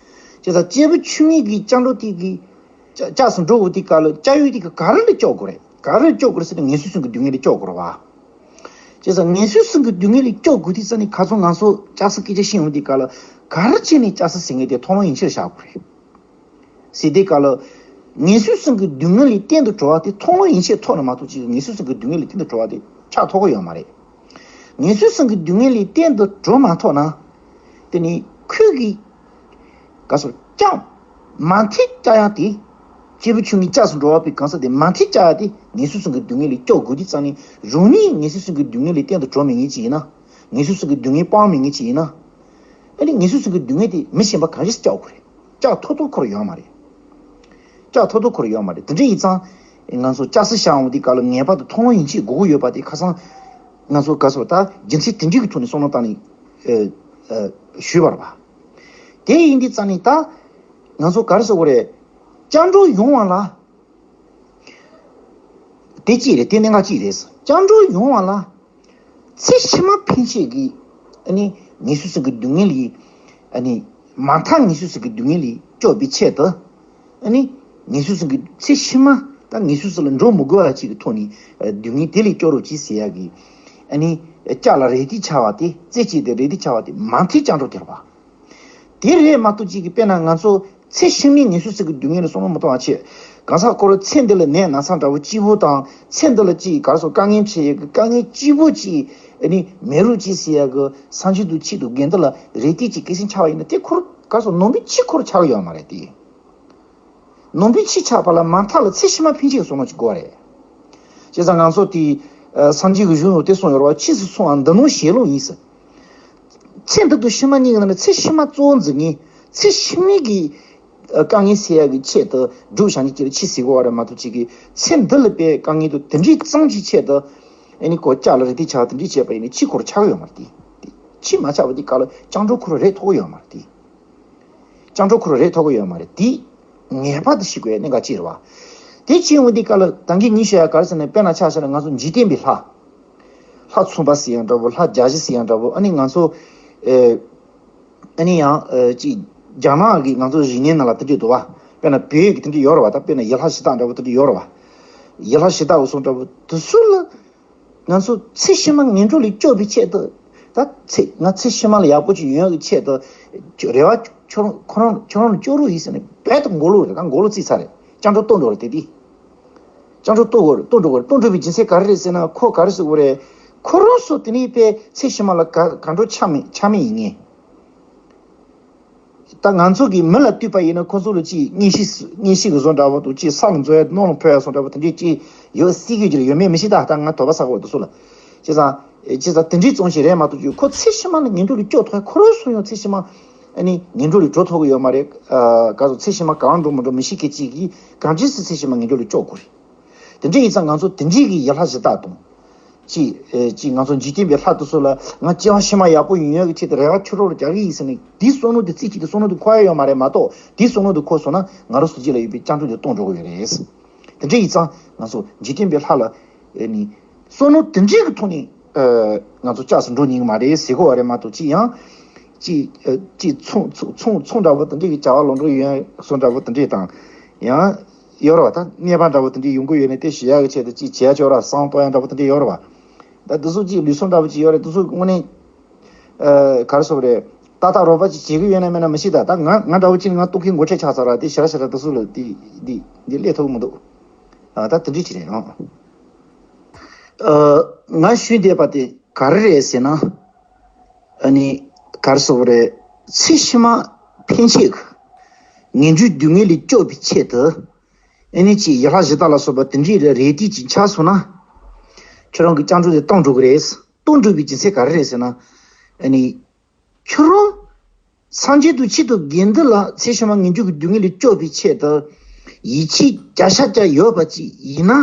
བྱས་ཙང་སྐྱེས་བུ་མཆོག་དམན་གྱི་སྐྱབས་འགྲོ་དེ་གི། སྐྱབས་སུ་འགྲོ་འོ་དེ་ག་ལ་སྐྱབས་ཡུལ་དེ་ག་ག་རེ་ལ་སྐྱོབ་དགོས་རེད། ག་རེ་ལ་སྐྱོབ་དགོས་རེད་ཟེར་ན་ངན་སོང་གསུམ་གྱི་སྡུག་བསྔལ་ལས་སྐྱོབ་དགོས་རེད་བ། བྱས་ཙང་ངན་སོང་གསུམ་གྱི་སྡུག་བསྔལ་ལས་སྐྱོབ་དགོས་དུས་ཙ་ནས་ཁ་སང་ང་ཚོ་སྐྱབས་སུ་སྐད་ཆ་བཤད་འོང་དུས་སྐབས་ལ་ག་རེ་བྱས་ནས་སྐྱབས་སུ་ཟེར་མཁན་དེ་མཐོང་ལམ་ཡན་ཆད་བཞག་དགོས་རེད། ཟེར་དུས་སྐབས་ལ་ངན་སོང་གསུམ་གྱི་སྡུག་བསྔལ་ལས་གཏན་དུ་གྲོལ་བ་དེ་མཐོང་ལམ་ཡན་ཆད་ཐོབ་ན་མ་གཏོགས་ཅིག་ངན་སོང་གསུམ་གྱི་སྡུག་བསྔལ་ལས་གཏན་དུ་གྲོལ་བ་དེ་ཆགས་ཐུབ་ཀྱི་ཡོད་མ་རེད། ངན་སོང་གསུམ་གྱི་སྡུག་བསྔལ་ལས་གཏན་དུ་གྲོལ་མ་ཐུབ་ན། དེ་ནི་ཁོས་ཀྱི། ག་སོ་ཀྱང་། མ་མཐའི་སྐྱབས་ཡག་དེ། སྐྱེས་བུ་མཆོག་དམན་སྐྱབས་སུ་འགྲོ་བ་པའི་གང་ཟག་དེ་མ་མཐའི་སྐྱབས་ཡག་དེ་ངན་སོང་གསུམ་གྱི་སྡུག་བསྔལ་ལས་སྐྱོབ་དགོས་དུས་ཙང་ནས་རང་ཉིད་ངན་སོང་གསུམ་གྱི་སྡུག་བསྔལ་ལས་གཏན་དུ་གྲོལ་མེད་མཁན་ཅིག་ཡིན་ན། ངན་སོང་གསུམ་གྱི་སྡུག་བསྔལ་སྤང་མེད་མཁན་ཅིག་ཡིན་ན། ཨ་ནི་ངན་སོང་གསུམ་གྱི་སྡུག་བསྔལ་དེ་མི་གཞན་པ་གང་ཞིག་སྐྱོབ་དགོས་རེད། སྐྱོབ་ཐུབ་ཐུབ་ཁོ་རང་ཡོད་མ་རེད། སྐྱོབ་ཐུབ་ཐུབ་ཁོ་རང་ཡོད་མ་རེད། དེ་འདྲ་ཡིན་ཙང་། ང་ཚོ་སྐྱབས་སུ་བྱ་འོང་དུས་སྐབས་ལ་ངེས་པར་དུ་མཐོང་ལམ་ཡན་ཆད་དགོས་ཀྱི་ཡོད་པ་དེ་ཁ་སང་། ང་ཚོ་ག་སོ་ད་རྒྱུ་མཚན་དེ་འདྲའི་གི་ཐོག་ནས་བསམ་བློ་བཏང་ནས། ཨ། ཨ། ཞུས་པ་རེད་པ། དེ་ཡིན་དུས་ཙང་ནས་ད། ང་ཚོ་ག་རེ་ཟེར་དགོས་རེད། སྐྱབས་འགྲོ་ཡོང་བ་ལ། དེ་གཅིག་རེད། དེ་གནད་འགག་གཅིག་རེད། སྐྱབས་འགྲོ་ཡོང་བ་ལ། ཚེ་ཕྱི་མ་ཕན་ཆད་ཀྱི། ཨ་ནི། ངན་སོང་གསུམ་གྱི་སྡུག་བསྔལ་ལས། ཨ་ནི། མ་མཐའ་ངན་སོང་གསུམ་གྱི་སྡུག་བསྔལ་ལས་སྐྱོབ་པའི་ཆེད་དུ། ཨ་ནི། ངན་སོང་གསུམ་གྱི་ཚེ་ཕྱི་མ་ད་ངན་སོང་གསུམ་ལ་འགྲོ་མི་དགོས་པ་ཅིག་གི་ཐོག་ནས། ཨ། སྡུག་བསྔལ་དེ་ལས་སྐྱོབ་རོགས་གྱིས་ཟེར་ཡག་གི། ཨ་ནི། ལྕགས་ལ་རེ་ལྟོས་འཆའ་བ་དེ། རྩེ་གཅིག་ཏུ་རེ་ལྟོས་འཆའ་བ་དེ་མ་མཐའི་སྐྱབས་འགྲོ་དེ་རེད་པ། དེ་རེད་མ་གཏོགས་ཅིག་གི་དཔེར་ན་ང་ཚོ་ཚེ་ཕྱི་མའི་ངན་སོང་གསུམ་གྱི་སྡུག་བསྔལ་ལ་བསམ་བློ་མི་གཏོང་བ་བྱས། གང་ཟག་ཁོ་རང་ཚེ་འདི་ལ་ནད་ན་ཚ་འདྲ་བོ་སྐྱིད་པོ་དང་ཚེ་འདི་ལ་ཅིག་ག་རེ་ཟེར་དཀའ་ངལ་འཕྲད་ཡས་ཀྱི་དཀའ་ངལ་སྐྱིད་པོ་ཅིག་ཨ་ནི་མེད་རོགས་གྱིས་ཟེར་ཡས་ཀྱི་སངས་རྒྱས་དང་ཆོས་དང་དགེ་འདུན་ལ་རེ་ལྟོས་ཅིག་སྐད་ཆ་འཆའ་བ་ཡིན་ན་དེ་ཁོ་རང་ག་རེ་ཟེར་ནང་པའི་ཆོས་ཁོ་རང་ཆགས་ཀྱི་ཡོད་མ་རེད་དེ། ནང་པའི་ཆོས་ཆགས་པ་ལ་མ་མཐའ་ལ་ཚེ་ཕྱི་མ་ཕན་ཆད་ཀྱི་བསམ་བློ་ཅིག་དགོས་རེད། བྱས་ཙང་ང་ཚོ་དེ་སངས་རྒྱས་ཀྱི་གཞུང་ལ་དེ་གསུངས་ཡོད་རེད་པ། ཕྱིས་སུ་སོང་བ་འདི་ནང་ཞེན་ལོག་ཡིན་ཟེར། ཚེ་འདི་དང་ཕྱི་མ་གཉིས་ཀྱི་ནང་ནས་ཚེ་ཕྱི་མ་གཙོ་བོ་འཛིན་མཁན། ཚེ་ཕྱི་མའི་གི་དཀའ་ངལ་སེལ་ཡག་གི་ཆེད་དུ་སྒྲུབ་བྱ་ནི་ཅིག་ལ་ཆོས་ཟེར་གོ་བ་རེད་མ་གཏོགས་ཅིག་གི་ཚེ་འདི་ལ་དཔེ་དཀའ་ངལ་དང་དེ་འདྲའི་གཙང་གི་ཆེད་དུ་ཨ་ནི་ཁོ་ལྕགས་ལ་རེ་ལྟོས་འཆའ་བ་དེ་འདྲའི་བྱས་པ་ཡིན་ན་ཆོས་ཁོ་རང་ཆགས་ཀྱི་ཡོད་མ་རེད་དེ། ཆོས་མ་ཆགས་པ་དེ་ག་ལ་སྐྱབས་འགྲོ་ཁོ་རང་རེད་ཐོབ་ཀྱི་ཡོད་མ་རེད་དེ། སྐྱབས་འགྲོ་ཁོ་རང་རེད་ཐོབ་ཀྱི་ཡོད་མ་རེད་དེ། ངེས་པར་དུ་ཤེས་དགོས་ཡ་གནད་འགག་ཅིག་རེད་བ། དེ་བྱས་འོང་དུས་སྐབས་ལ་ད་གིན་ངས་ཞུ་ཡ་ག་རེ་ཟེར་ན་དཔེར་ན་ཆ་བཞག་ན་ང་ཚོ་འཇིག་རྟེན་པའི་ལྷ། ལྷ་མཚུངས་པ་ཟེར་ཡང་འདྲ་བོ། ལྷ་བརྒྱ་བཞི་ཟེར་ཡང་འདྲ་བོ། ཨ་ནི་ང་ཚོ། ཨེ། ཨ་ནི་ཡང་ཨེ་ཅིག་རྒྱ་ནག་གི་ང་ཚོ་རིག་གནས་ནང་ལ་དེ་འདྲ་འདུག་བ། དཔེར་ན་བོད་ཀྱི་དེ་འདྲ་ཡོད་རེད་བ། ད་དཔེར་ན་ཡུལ་ལྷ་གཞི་བདག་འདྲ་བོ་དེ་འདྲ་ཡོད་རེད་བ། ཡུལ་ལྷ་གཞི་བདག་འོ་སོང་འདྲ་བོ་དེ་ཚོ་ལ། ང་ཚོ་ཚེ་ཕྱི་མ་ངན་འགྲོ་ལས་སྐྱོབ་པའི་ཆེད་དུ། ད་ཚེ་ང་ཚེ་ཕྱི་མ་ལ་ཡག་པོ་ཅིག་ཡོང་ཡག་གི་ཆེད་དུ། རེ་བ་ཁྱོད་རང་ཁོ་རང་ཁྱོད་རང་ལ་སྐྱོབ་རོགས་ཡིན་ཟེར་ནས་རྦད་དེ་མགོ་ལོག་རེད། ད་མགོ་ལོག་བརྩིས་ཚར་རེད། སྤྱང་གྲུང་གཏོང་འགྲོ་རེད་དེ་དེ། སྤྱང་གྲུང་གཏོང་དགོས་རེད། གཏོང་འགྲོ་དགོས་རེད། གཏོང་འགྲོ་བའི་རྒྱུ་མཚན་ག་རེ་རེད་ཟེར་ན། ཁོ་ག་རེ་ཟེར་དགོས་རེད། ཁོ་རང་ཚོ་དེ་ནས་པའི་ཚེ་ཕྱི་མ་ལ་ག་ག་འགྲོ་ཆ་མེད་ཆ་མེད་ཡིན་ངེས། ད་ང་ཚོ་གི་མི་ལ་ལྟོས་པ་ཡིན་ན། ཁོ་ཚོ་ལ་ཅིག་མངོན་ཤེས་མངོན་ཤེས་ཀྱི་བཟོ་འདྲ་བོ་དང་། ཅིག་ས་ལ་འཛུལ་ཡ་ནོར་ལ་འཕོ་ཡ་བཟོ་འདྲ་བོ་དེ་འདྲས་ཅིག་ཡོད་སྲིད་ཀྱི་ཅིག་ཡོད་མེད་མི་ཤེས། ད་ད་ང་དོགས་པ་ཟ་གི་འདུག་སུ་ལ། བྱས་ཙང་བྱས་ཙང་དེ་འདྲས་ཙམ་ཞིག་རེད་མ་གཏོགས། ཅིག་ཁོ་ཚེ་ཕྱི་མ་ལ་ངན་འགྲོ་ལས་སྐྱོབ་ཐུབ། ཁོ་རང་ཚོ་ཡང་ཚེ་ཕྱི་མ་ཨ་ནི་ངན་འགྲོ་ལས་འགྲོ་ཐུབ་ཀྱི་ཡོད་མ་རེད། ཨ་ག་ཚོད་ཚེ་ཕྱི་མ་གང་འགྲོ་མི་འགྲོ་མི་ཤེས་མཁན་ཅིག་གིས་གང་ཅི་སྲིད་ཚེ་ཕྱི་མ་ངན་འགྲོ་ལས་སྐྱོབ་དགོས་རེད། དེ་འདྲ་ཡིན་ཙང་ང་ཚོ་དེ་འདྲའི་གི་ཡུལ་ལྷ་གཞི་བདག་དང་། ཅིག་ཨེ་ཅིག་ང་ཚོ་འཇིག་རྟེན་པའི་ལྷ་དེ་ཚོ་ལ་ང་སྐྱེ་བ་ཕྱི་མ་ཡག་པོ་ཡོང་ཡག་གི་ཆེད་དུ་རེ་བ་ཁྱོད་རང་ལ་རྒྱག་གི་ཡིན་ཟེར་ནས། དེའི་བསམ་བློ་དེ་རྩེ་གཅིག་ཏུ་བསམ་བློ་དེ་འཁོར་ཡ་ཡོད་མ་རེད་མ་གཏོགས། དེའི་བསམ་བློ་དེ་འཁོར་སོང་ན་ང་རང་ཚོ་རྗེས་ལ་ཡོད་པའི་སྤྱང་གྲུང་དེ་སྟོང་འགྲོ་གི་ཡོད་རེད། དེ་འདྲ་ཡིན་ཙང་ང་ཚོ་འཇིག་རྟེན་པའི་ལྷ་ལ་ཨེ་ནི་བསམ་བློ་དེ་འདྲའི་གི་ཐོག་ནས་ཨ་ང་ཚོ་ལྕགས་སུ་འགྲོ་ཉན་གི་མ་རེད་ཟེར་གོ་བ་རེད་མ་གཏོགས། ཅིག་ཡང་ཅིག་ཨ་ཅིག་ཚོང་ཚོང་ཚོང་ཚོང་འདྲ་བོ་དེ་འདྲའི་གི་བྱ་བ་ལོག་འགྲོ་ཡོད་བཟོ་འདྲ་བོ་དེ་འདྲའི་དང་། ཡང་ཡོད་རེད་བ། ད་ནད་པ་འདྲ་བོ་དེ་འདྲའི་ཡོང་གི་ཡོད་ནས་དེ་ཞི་ཡག་གི་ཆེད་དུ་ཅིག་བྱེད་ཡ་ཅིག་ཡོད་རེད་བ། བསང་གཏོང་ཡ་འདྲ་བོ་དེ་འདྲའི་ཡོད་རེད་བ། ད་དེ་ཚོ་ཅིག་ལུས་སྲོག་འདྲ་བོ་ཅིག་ཡོད་རེད། དེ་ཚོ་དངོས་གནས་ཨ་ག་རེ་ཟེར་དགོས་རེད། ཏག་ཏག་རོགས་པ་ཅིག་བྱེད་ཀྱི་ཡོད་ན་མེད་ན་མི་ཤེས། ད་ད་ང་ང་འདྲ་བོ་ཅིག་ནི་ང་ལྟོ་གོས་མགོ་ཁྲེགས་ཆགས་ཚར་ར། དེ་ཞེ་དྲག་ཞེ་དྲག་དེ་ཚོ་ལ་དེ་དེ་དེ་སླེབས་ཐུབ་ཀྱི་མི་འདུག་ཨ་ད་དེ་འདྲ་ཅིག་རེད་ཨང་། ཨ་ང་ཞུས་བསྡད་པ་དེ་ག་རེ་རེད་ཟེར་ན། ཨ་ནི་ག་རེ་ཟེར་དགོས་རེད། ཚེ་ཕྱི་མ་ཕན་ཆད་ཀྱི་ངན་འགྲོའི་སྡུག་བསྔལ་ལས་སྐྱོབ་པའི་ཆེད་དུ། ཨ་ནི་ཅིག་ཡུལ་ལྷ་གཞི་བདག་ལ་སོགས་པ་དེ་འདྲའི་རེ་ལྟོས་ཅིག་ཆགས་སོང་ན། ཁྱོད་རང་གི་སྤྱང་གྲུང་དེ་སྟོང་འགྲོ་གི་རེད། སྟོང་འགྲོ་བའི་རྒྱུ་མཚན་ག་རེ་རེད་ཟེར་ན། ཨ་ནི་ཁྱོད་རང་སངས་རྒྱས་དང་ཆེད་དུ་དགེ་འདུན་ལ་ཚེ་ཕྱི་མ་ངན་འགྲོ་གི་སྡུག་བསྔལ་ལས་སྐྱོབ་པའི་ཆེད་དུ་ཡིད་ཆེས་བརྒྱ་ཆ་བརྒྱ་ཡོད་པ་ཅིག་ཡིན་ན།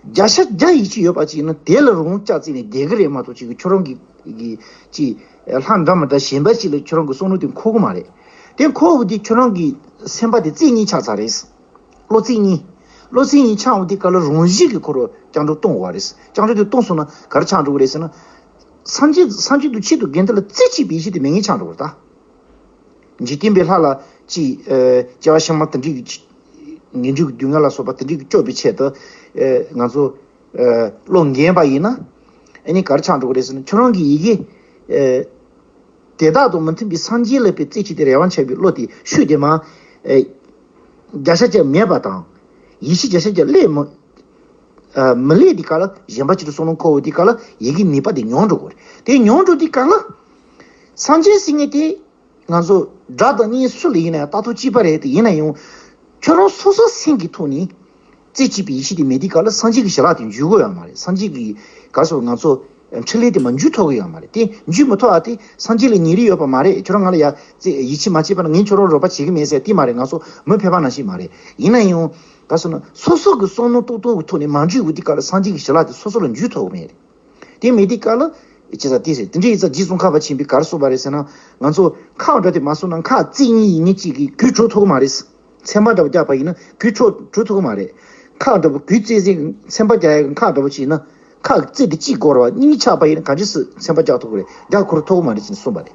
བརྒྱ་ཆ་བརྒྱ་ཡིད་ཆེས་ཡོད་པ་ཅིག་ཡིན་ན། དེ་ལ་རང་ལྕགས་བརྩིས་ནས་བསྡད་གི་རེད་མ་གཏོགས། ཅིག་ཁྱོད་རང་གི་གི་ཅིག་ལྷ་འདྲ་མི་འདྲ་གཞན་པ་ཅིག་ལ་ཁྱོད་རང་གི་བསམ་བློ་དེ་འཁོར་གི་མ་རེད། དེ་འཁོར་བ་དེ་ཁྱོད་རང་གི་སེམས་པ་དེ་རྩེ་གཉིས་ཆགས་ཚར་རེད། བློ་རྩེ་གཉིས། བློ་རྩེ་གཉིས་ཆགས་འོང་དུས་སྐབས་ལ་རང་བཞིན་གྱིས་ཁོ་རང་སྤྱང་གྲུང་སྟོང་བ་རེད། སྤྱང་གྲུང་དེ་སྟོང་སོང་ན་ག་རེ་ཆགས་འགྲོ་གི་རེད་ཟེར་ན། སངས་རྒྱས་སངས་རྒྱས་དང་ཆེད་དུ་དགེ་འདུན་ལ་རྩེ་གཅིག་པའི་ཡེ་ཤེས་དེ་མེད་མཁན་ཆགས་འགྲོ་གི་རེད་ད། འཇིག་རྟེན་པའི་ལྷ་ལ་ཅིག་ཨ་སྐྱེ་བ་ཕྱི་མ་དེ་འདྲའི་གི་ངན་འགྲོའི་སྡུག་བསྔལ་ལ་སོགས་པ་དེ་འདྲའི་གི་སྐྱོབ་པའི་ཆེད་དུ། ཨ་ང་ཚོ་ཨ་བློ་འགེངས་པ་ཡིན་ན། ཨ་ནི་ག་རེ་ཆགས་འགྲོ་གི་རེད་ཟེར་ན། ཁྱོད་རང་གི་ཡི་གེ་ཨ་དེ་དག་དང་མི་མཐུན་པའི་སངས་རྒྱས་ལ་དཔེ་རྩེ་གཅིག་ཏུ་རེ་བ་འཆང་བའི་བློ་དེ་ཤུགས་དེ་མ་ཨེ་བརྒྱ་ཆ་བརྒྱ་མེད་པ་དང་། ཡིད་ཆེས་བརྒྱ་ཆ་བརྒྱ་སླེབས་མ་ཨ་མི་སླེབས་དུས་སྐབས་ལ། གཞན་པ་ཅིག་ཏུ་བསམ་བློ་འཁོར་འོང་དུས་སྐབས་ལ་ཡི་གེ་ནུས་པ་དེ་ཉུང་འགྲོ་གི་རེད། དེ་ཉུང་འགྲོ་དུས་སྐབས་ལ་སངས་རྒྱས་ཟེར་མཁན་དེ་ང་ཚོ་དགྲ་དང་གཉེན་སུ་ལ་ཡིན་ན་ཡང་ལྟ་ཐོག་གཅིག་པ་རེད། དེ་ཡིན་ན་ཡང་ཁྱོད་རང་སོ་སོ་སེམས་ཀྱི་ཐོག་ནས་རྩེ་གཅིག་པའི་ཡེ་ཤེས་དེ་མེད་དུས་སྐབས་ལ་སངས་རྒྱས་ཀྱི་ཞལ་ལག་དེ་འཇུ་གི་ཡོད་མ་རེད། སངས་རྒྱས་ཀྱི་ག་རེ་ཟེར། ང་ཚོ་འཕྲིན་ལས་དེ་མར་འཇུ་ཐུབ་ཀྱི་ཡོད་མ་རེད། དེ་འཇུ་མི་ཐུབ་པ་དེ་སངས་རྒྱས་ལ་ཉེ་རིང་ཡོད་པ་མ་རེད། ཁྱོད་རང་ང་ལ་ཡ་རྩེ་ཡིད་ཆེས་མ་བྱས་པ་ན་ངས་ཁྱོད་རང་རོགས་པ་བྱེད་ཀྱི་མེད་ཟེར་དེ་མ་རེད། ང་ཚོ་མི་ཕལ་པ་ནང་བཞིན་མ་རེད། ཡིན་ན་ཡང་ག་རེ་ཟེར་ན། སོ་སོ་གི་བསམ་བློ་ཏོག་ཏོག་གི་ཐོག་ནས་མ་འཇུས་པའི་དུས་སྐབས་ལ་སངས་རྒྱས་ཀྱི་ཞལ་ལག་དེ་སོ་སོ་ལ་འཇུ་ཐུབ་ཀྱི་མེད་རེད། དེ་མེད་དུས་སྐབས་ལ་ཅི་ཟེར་དེ་ཟེར། དེ་འདྲ་ཡིན་ཙང་རྗེ་ཙོང་ཁ་པ་ཆེན་པོས་ག་རེ་གསུངས་པ་རེད་ཟེར་ན། ང་ཚོ་ཁ་འདྲ་དེ་མ་སོང་ན་ཁ་རྩེ་གཉིས་ཡིན་མཁན་གཅིག་གིས་གོས་འཁྲུད་ཐུབ་ཀྱི་མ་རེད། ཚན་པ་འདྲ་བོ་རྒྱག་པ་ཡིན་ན་གོས་འཁྲུད་འཁྲུད་ཐུབ་ཀྱི་མ་རེད། ཁ་འདྲ་བོ་གོས་རྩེ་ཟིན་ཚན་པ་རྒྱག་ཡག་གི་ཁ་འདྲ་བོ་ཅིག་ཡིན་ན། ཁ་རྩེ་དེ་གཅིག་དགོས་རེད་བ། གཉིས་ཆགས་པ་ཡིན་ན་གང་ཅི་སྲིད་ཚན་པ་རྒྱག་ཐུབ་ཀྱི་རེད། རྒྱག་ཁུར་ཐུབ་ཀྱི་མ་རེད་ཅེས་གསུངས་པ་རེད།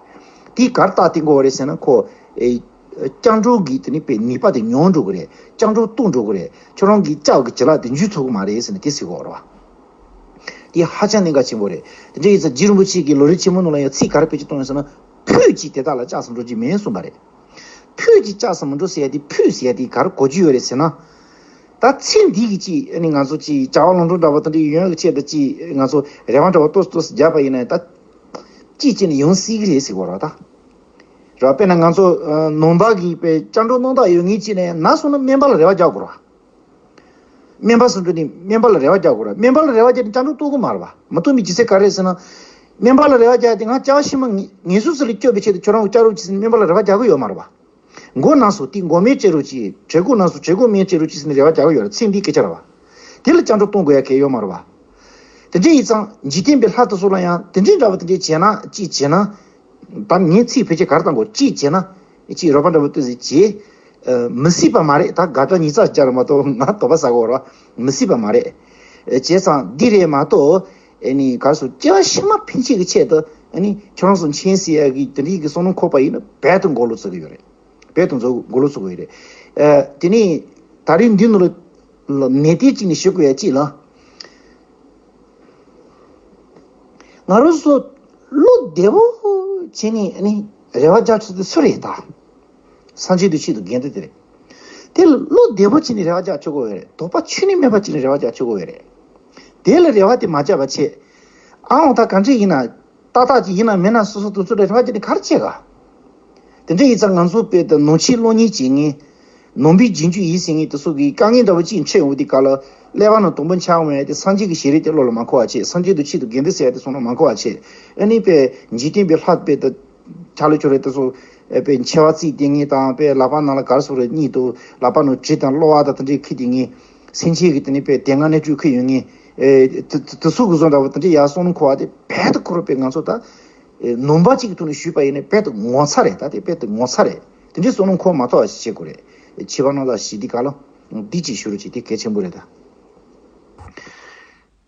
དེ་ག་རེ་རྟགས་བསྟན་དགོས་པ་རེད་ཟེར་ན། ཁོ་ཨེ་སྤྱང་གྲུང་གི་དེ་ནི་དཔེ་ནུས་པ་དེ་ཉུང་འགྲོ་གི་རེད། སྤྱང་གྲུང་སྟོང་འགྲོ་གི་རེད། ཁྱོད་རང་གི་ལྕགས་ཀྱི་བྱི་ལ་དེ་འཇུ་ཐུབ་ཀྱི་མ་རེད་ཟེར་ནས་དེ་ཟེར་གྱི་ཡོད་རེད་བ། དེ་ཧ་ཅང་གནད་འགག་ཆེན་པོ་རེད། དེ་འདྲ་ཡིན་ཙང་རྗེ་རིན་པོ་ཆེ་གིས་ལམ་རིམ་ཆེན་མོ་ནང་ལ་ཡང་ཚིག་ག་རེ་བེད་སྤྱོད་བཏང་ཡོད་ཟེར་ན། ཕུད་ཀྱིས་དེ་དག་ལ་ལྕགས་སུ་འགྲོ་རྒྱུ་མེད་གསུངས་པ་རེད། ཕུད་ཀྱིས་ལྕགས་སུ་མི་འགྲོ་ཟེར་ཡ་དེ། ཕུད་ཟེར་ཡ་དེ་ག་རེ་གོ་རྒྱུ་ཡོད་རེད་ཟེར་ན། ད་ཚེ་འདི་གི་ཅིག་ཨ་ནི་ང་ཚོ་ཅིག་བྱ་བ་ལམ་འགྲོ་འདྲ་བོ་དེ་འདྲ་ཡོང་ཡག་གི་ཆེད་དུ་ཅིག་ང་ཚོ་རེ་བ་འདྲ་བོ་ཏོག་ཙམ་ཏོག་ཙམ་བརྒྱབ་པ་ཡིན་ན། ད་ཅིག་ཅིག་ནས་ཡོང་སྲིད་ཀྱི་རེད་ཟེར་གྱི་ཡོད་རེད་བ། ད་རེད་བ། དཔེར་ན་ང་ཚོ་ཨ་ནང་པ་གི་དཔེ་སྤྱང་གྲུང་རྣམ་དག་ཡོད་མཁན་ཅིག་ནས་ན་སོང་ན་སྨན་པ་ལ་རེ་བ་རྒྱག་དགོས་རེད་བ། སྨན་པ་ཟེར་འགྲོ་དུས་སྨན་པ་ལ་རེ་བ་རྒྱག་དགོས་རེད། སྨན་པ་ལ་རེ་བ་རྒྱག་དུས་སྤྱང་གྲུང་སྟོན་གྱི་མ་རེད་བ། མི་སྟོན་པའི་རྒྱུ་མཚན་ག་རེ་རེད་ཟེར་ན། སྨན་པ་ལ་རེ་བ་རྒྱག་དུས་ང་སྐྱེ་བ་ཕྱི་མ་ངན་སོང་ཟེར་ལས་སྐྱོབ་པའི་ཆེད་དུ་ཁྱོད་རང་གིས་སྐྱབས་རོགས་བྱེད་ཟེར་ནས་སྨན་པ་ལ་རེ་བ་རྒྱག་གི་ཡོད་མ་རེད་བ། མགོ་ན་སོང་དུས་མགོ་སྨན་སྐྱེ་རོགས་གྱིས། བྲེད་ཁོག་ན་སོང་བྲེད་ཁོག་སྨན་སྐྱེ་རོགས་གྱིས་ཟེར་ནས་རེ་བ་རྒྱག་གི་ཡོད་རེད། ཚེ་འདིའི་སྐད་ཆ་རེད་བ། དེ་ལ་སྤྱང་གྲུང་སྟོན་དགོས་ཡ་གལ་ཡོད་མ་རེད་བ། དེ་འདྲ་ཡིན་ཙང་འཇིག་རྟེན་པའི་ལྷ་དེ་ཚོ་ལ་ཡང་དེ་འདྲའི་འདྲ་བ་དེ་འདྲའི་བྱས་ན། ཅིག་བྱས་ན། ད་ངས་ཚིག་ཕལ་ཆེར་ག་རེ་བཏང་དགོས། ཅིག་བྱས་ན། ཅིག་རོགས་པ་འདྲ་བོ་ཏོག་ཙམ་བྱེད། ཨ་མི་སྲིད་པ་མ་རེད། ད་དགག་སྒྲ་ཉིས་བརྩེགས་སྦྱར་མ་གཏོགས་ང་དོགས་པ་ཟ་གི་ཡོད་རེད་བ། མི་སྲིད་པ་མ་རེད། ཨ་བྱས་ཙང་འདི་རེད་མ་གཏོགས། ཨ་ནི་ག་རེ་ཟེར། སྐྱེ་བ་ཕྱི་མ་ཕན་ཆད་ཀྱི་ཆེད་དུ་ཨ་ནི་ཁྱོད་རང་ཚོ་མཁྱེན་གསལ་ཡ་གི་དེ་འདྲའི་གི་བསམ་བློ་འཁོར་བ་ཡིན་ན་རྦད་དེ་མགོ་ལོག་བརྩི་གི་ཡོད་རེད། རྦད་དེ་མགོ་ལོག་བརྩི་གི་ཡོད་རེད། ཨ་དེ་ནས་ད་རེས་འདི་ནང་ལ་ལ་ནན་ཏན་གཅིག་ནས་ཞུ་དགོས་ཡ་གཅིག་ལ། ང་རང་ཚོ་བློ་བདེ་པོ་བྱས་ནས་ནི་རེ་བ་རྒྱག་ཆོག་དེ་སུ་རེད་ད། སངས་རྒྱས་དང་ཆོས་དང་དགེ་འདུན་དེ་རེད། དེ་ལ་བློ་བདེ་པོ་བྱས་ནས་རེ་བ་རྒྱག་ཆོག་གི་ཡོད་རེད། དོགས་པ་ཁྱོན་ནས་མེད་པ་བྱས་ནས་རེ་བ་རྒྱག་ཆོག་གི་ཡོད་རེད། དེ་ལ་རེ་བ་དེ་མ་བརྒྱབ་པ་བྱས། ཨ་འོ་ད་གང་འདྲ་ཡིན་ན། ཏག་ཏག་ཅིག་ཡིན་ན་མིན་ན་སོ་སོ་དུས་ཚོད་ལ་རེ་བ་བརྒྱབ་ནས་ག་རེ་བྱེད་ག། དེ་འདྲ་ཡིན་ཙང་ང་ཚོ་དཔེ་དང་ནང་ཆོས་སློབ་གཉེར་བྱེད་མཁན། ནང་པའི་རྗེས་འཇུག་ཡིན་ཟེར་མཁན་དེ་ཚོ་གི་དཀའ་ངལ་འདྲ་བོ་ཅིག་འཕྲད་ཡོང་དུས་སྐབས་ལ་ཀླད་པ་ནང་དང་པོ་འཆར་འོང་ཡ་དེ་སངས་རྒྱས་ཀྱི་ཞལ་རས་དེ་བློ་ལ་མ་འཁོར་བ་བྱེད། སངས་རྒྱས་དང་ཆོས་དང་དགེ་འདུན་ཟེར་ཡ་དེ་བསམ་བློ་མ་འཁོར་བ་བྱེད། ཨ་ནི་དཔེ་འཇིག་རྟེན་པའི་ལྷ་དཔེ་དང་ཆ་ལུགས་ཆོ་རེ་དེ་ཚོ་དཔེ་མཆེ་བ་གཙིགས་དེ་ངས་དང་དཔེ་ལག་པ་ནང་ལ་གར་སོགས་རེ་གཉིས་དང་ལག་པ་ནང་གྲི་དང་གློ་བ་དང་དེ་འདྲའི་ཁུར་དེ་ངས་སེམས་ཅན་གྱི་དེ་ནི་དཔེ་དེ་སྔ་གནས་སྤྲུལ་ཁུར་ཡོད་ངས་དེ་ཚོ་གི་བཟོ་འདྲ་བོ་དེ་འདྲའི་ཡ་བསམ་བློ་འཁོར་བ་དེ་བལ་དུ་འཁོར་བ་དཔེ་ང་ཚོ་ད། ནང་པ་གཅིག་གི་ཐོག་ནས་ཞུས་པ་ཡིན་ན་དཔེ་དེ་ངོ་ཚ་རེད། ད་དེ་དཔེ་དེ་ངོ་ཚ་རེད། དེ་འདྲའི་བསམ་བློ་འཁོར་མ་ཐུབ་པ་ཞིག་བྱེད་དགོས་རེད། ཆེ་བ་རྣམས་ལ་ཞི་བདེ་ག་ལ་འདི་གཅིག་ཞུ་རོགས་བྱེད། དེ་གལ་ཆེན་པོ་རེད་ད།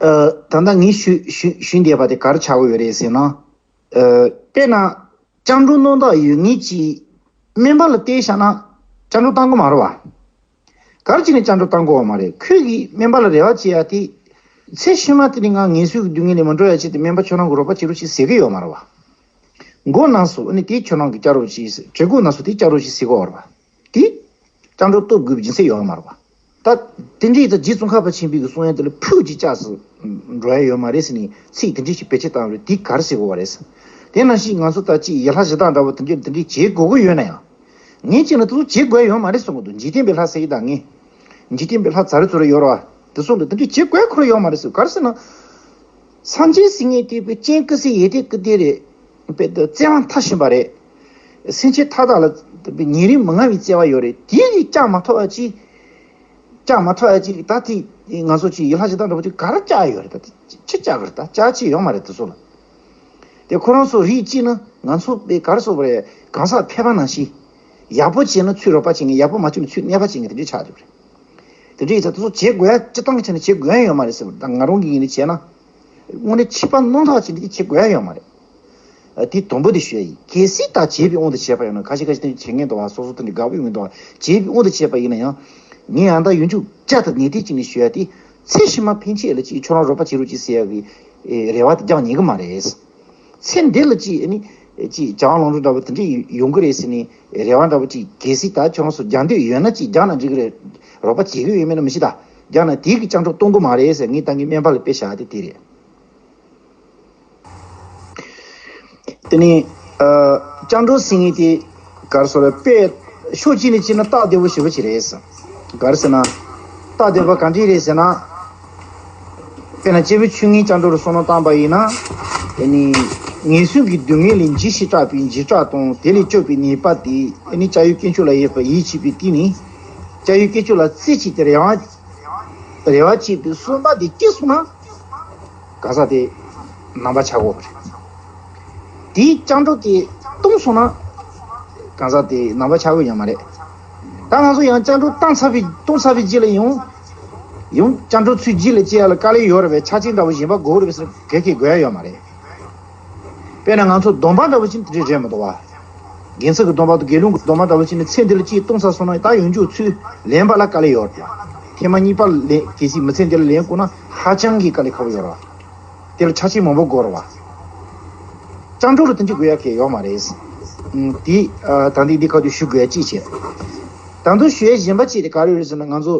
ཨ། ད་ལྟ་ངས་ཞུ་ཞུ་ཞུ་བསྡད་པ་དེ་ག་རེ་ཆགས་ཀྱི་ཡོད་རེད་ཟེར་ན། ཨ། དཔེར་ན། སྤྱང་གྲུང་རྣོ་མདངས་ཡོད་ངེས་ཀྱི་སྨན་པ་ལ་བལྟས་བཞག་ན་སྤྱང་གྲུང་བཏང་གི་མ་རེད་བ། ག་རེ་བྱས་ནས་སྤྱང་གྲུང་བཏང་དགོས་བ་མ་རེད། ཁོས་ཀྱིས་སྨན་པ་ལ་རེ་བ་བྱེད་ཡ་དེ། ཚེ་ཕྱི་མ་དེ་ནི་ང་ངན་སོང་གི་སྡུག་བསྔལ་ལས་མ་འགྲོ་ཡ་ཆེད་དུ་སྨན་པ་ཁྱོད་རང་གི་རོགས་པ་བྱེད་རོགས་ཞེས་ཟེར་གི་ཡོད་མ་རེད་བ། མགོ་ན་སོང་ཨ་ནི་དེ་ཁྱོད་རང་གི་སྐྱ་རོགས་ཞེས་ཟེར། གྲི་གུག་ན་སོང་དེ་སྐྱ་རོགས་ཞེས་ཟེར་གི་ཡོད་རེད་བ། དེ། སྤྱང་གྲུང་སྟོབས་དགོས་པའི་རྒྱུ་མཚན་ཡོད་མ་རེད་བ། ད། དེ་འདྲའི་ད་རྗེ་ཙོང་ཁ་པ་ཆེན་པོའི་གི་གསུང་ཡ་དེ་ལ་ཕུགས་ཀྱི་ལྕགས་སུ་འགྲོ་ཡ་ཡོད་མ་རེད་ཟེར་ནས་ཚིག་དེ་འདྲའི་ཞིག་བེད་སྤྱོད་བཏང་རེད། དེ་ག་རེ་ཟེར་དགོས་བ་རེད་ཟེར། དེ་ནང་བཞིན་ང་ཚོ་ད་ཅིག་ཡུལ་ལྷ་གཞི་བདག་འདྲ་བོ་དེ་འདྲའི་དེ་འདྲའི་བྱེད་དགོས་ཀྱི་ཡོད་ན་ཡང་། ངས་བྱས་ན་དེ་ཚོ་བྱེད་དགོས་ཡ་ཡོད་མ་རེད་གསུང་གི་འདུག་འཇིག་རྟེན་པའི་ལྷ་ཟེར་གི་ད་ངས། འཇིག་རྟེན་པའི་ལྷ་ཛ་རུ་ཙུ་རུ་ཡོད་རེད་བ། དེ་ཚོ་འདི་དེ་འདྲའི་བྱེད་དགོས་ཁོ་ར་ཡོད་མ་རེད་ཟེར། ག་རེ་ཟེར་ན། སངས་རྒྱས་ཟེར་མཁན་དེ་དཔེ་སྤྱན་ཀི་སྲིད་ཡེ་ཏེ་ཀི་ཏེ་རེད། དཔེ་དེ་བརྩེ་བ་མཐའ་ཞུམ་པ་རེད། སེམས་ཅན་མཐའ་དག་ལ་དཔེ་ཉེ་རིང་མི་མངའ་བའི་བརྩེ་བ་ཡོད་རེད། དེ་ཡིས་བསྐྱབ་མ་ཐུབ་པ་ཅིག་བསྐྱབ་མ་ཐུབ་པ་ཅིག་ད་དེ་ང་ཚོ་ཅིག་ཡུལ་ལྷ་གཞི་བདག་འདྲ་པོ་ཅིག་ག་རེ་བསྐྱབ་ཡོད་རེད། ད་དེ་ཅི་བསྐྱབ་གི་རེད། ད་བསྐྱབ་ཅིག་ཡོད་མ་རེད་དེ་ཚོ་ལ། དེ་ཁོ་རང་ཚོ་རིགས་གཅིག་ན་ང་ཚོ་དཔེ་ག་རེ་ཟེར་དགོས་རེད། གང་ཟག་ཕལ་པ་ནང་བཞིན། ཡག་པོ་བྱས་ན་ཚུར་རོགས་པ་བྱེད་མཁན། ཡག་པོ་མ་བྱུང་ན་ཚུར་གནོད་པ་བྱེད་མཁན་དེ་འདྲའི་ཆགས་འགྲོ་གི་རེད། དེ་འདྲ་ཡིན་ཙང་དེ་ཚོ་བྱེད་དགོས་ཡ་སྤྱིར་བཏང་གི་ཆ་ནས་བྱེད་དགོས་ཡ་ཡོད་མ་རེད་ཟེར་བ། ད་ང་རང་གི་ངོས་ནས་བྱས་ན། དངོས་གནས་ཆད་པ་གནང་ཐག་ཆོད་འདི་བྱེད་དགོས་ཡ་ཡོད་མ་རེད། ཨ། དེ་དང་པོ་དེ་ཞུ་ཡ་ཡིན། གལ་སྲིད་ད་བྱས་པའི་དབང་དུ་བྱས་པ་ཡིན་ན། ཁ་ཤས་ཁ་ཤས་དེ་བྱེད་མཁན་འདུག་བ། སོ་སོ་དེ་འདྲ་དགའ་པོ་ཡོང་གི་འདུག་བ། བྱས་པའི་དབང་དུ་བྱས་པ་ཡིན་ན་ཡང་། ངས་ཡང་ད་ཡོན་ཆུབ་བཅའ་དང་ནན་ཏན་བྱས་ནས་ཞུ་ཡ་དེ། ཚེ་ཕྱི་མ་ཕན་ཆད་ལ་ཅིག་ཁྱོད་རང་རོགས་པ་བྱེད་རོགས་ཅིག་ཟེར་ཡ་གི་རེ་བ་དེ་རྒྱག་ཉན་གི་མ་རེད། ཚེ་འདི་ལ་ཅིག་ཨ་ནི་ཅིག་བྱ་བ་ལོངས་སྤྱོད་འདྲ་པོ་དེ་འདྲ་ཡོང་གི་རེད་ཟེར་ནས་རེ་བ་འདྲ་པོ་ཅིག་གལ་སྲིད་ད་ཁྱོད་རང་ཚོ་རྒྱག་འདོད་ཡོད་ན་ཅིག་རྒྱག་ན་འགྲིག་གི་རེད། རོགས་པ་བྱེད་ཀྱི་ཡོད་མེད་ན་མི་ཤེས། ད་རྒྱག་ན་དེ་གི་སྤྱང་གྲུང་གཏོང་གི་མ་རེད་ཟེར། ངས་ད་ངའི་སྨན་པ་ལ་དཔེ་བཞག་དེ་དེ་རེད། དེ་ནས་ཨ། སྤྱང་གྲུང་ཟེར་མཁན་དེ་ག་རེ་ཟེར་རེད། དཔེ་ཕྱོགས་གཅིག་ནས་བྱས་ན་སྟབས་བདེ་པོ་ཞེ་པོ་ཅིག་རེད་ཟེར། ག་རེ་ཟེར་ན། སྟབས་བདེ་པོ་ག་འདྲ་རེད་ཟེར་ན། དཔེར་ན་སྐྱེས་བུ་ཆུང་ངུའི་སྤྱང་གྲུང་ལ་བསམ་བློ་བཏང་པ་ཡིན་ན། ཨ་ནི་ངན་སོང་གི་སྡུག་བསྔལ་ལས་འཇིགས་ཤིང་སྐྲག་པའི་འཇིགས་སྐྲག་དང་དེ་ལས་སྐྱོབ་པའི་ནུས་པ་དེ་ཨ་ནི་སྐྱབས་ཡུལ་དཀོན་མཆོག་ལ་ཡོད་པར་ཡིད་ཆེས་པའི་སྟེང་ནས། སྐྱབས་ཡུལ་དཀོན་མཆོག་ལ་རྩེ་གཅིག་ཏུ་རེ་བ་རེ་བ་བྱེད་པའི་བསམ་པ་དེ་སྐྱེས་སོང་ན། གང་ཟག་དེ་ནང་པ་ཆགས་ཀྱི་ཡོད་རེད། དེའི་སྤྱང་གྲུང་དེ་གཏོང་སོང་ན། གང་ཟག་དེ་ནང་པ་ཆགས་ཀྱི་ཡོད་མ་རེད། ད་ང་ཚོ་ཡང་སྤྱང་གྲུང་བཏང་ཚར་བའི་གཏོང་ཚར་བའི་རྗེས་ལ་ཡང་། ཡང་སྤྱང་གྲུང་ཚུར་རྗེས་ལ་སྐྱེ་ཡ་ལ་དཀའ་ལས་ཡོད་རེད་པས། ཆ་རྐྱེན་འདྲ་བོ་གཞན་པ་དགོས་རེད་པས་ཟེར་གེ་གེ་དགོས་ཡ་ཡོད་མ་རེད། དཔེར་ན་ང་ཚོ་སྡོམ་པ་འདྲ་བོ་ཅིག་དེ་འདྲས་རེད་མི་འདུག་བ། རྒྱལ་ཚབ་ཀྱི་སྡོམ་པ་དང་དགེ་སློང་གི་སྡོམ་པ་འདྲ་བོ་ཅིག་ནི་ཚེ་འདི་ལ་གཅིག་གཏོང་ཚར་སོང་ན་ད་ཡང་འཇུག་ཚུལ་ལེན་པ་ལ་དཀའ་ལས་ཡོད་རེད་པ། ཐེངས་མ་གཉིས་པ་ལེན་གལ་སྲིད་མི་ཚེ་འདི་ལ་ལེན་དགོས་ན་ཧ་ཅང་གི་དཀའ་ལས་ཁག་པོ་ཡོད་རེད་པ། དེ་ལ་ཆ་རྐྱེན་མང་པོ་དགོས་རེད་པ། སྤྱང་གྲུང་ལ་དེ་འདྲས་དགོས་ཡ་གལ་ཡོད་མ་རེད། ཨུམ། དེ་ཨ། ད་འདི་འདི་ཁ་ཐུག་ཞུ་དགོས་ཡ་གཅིག་བྱས། ད་དུང་ཞུ་ཡ་གཞན་པ་གཅིག་དེ་ག་རེ་རེད་ཟེར་ན། ང་ཚོ་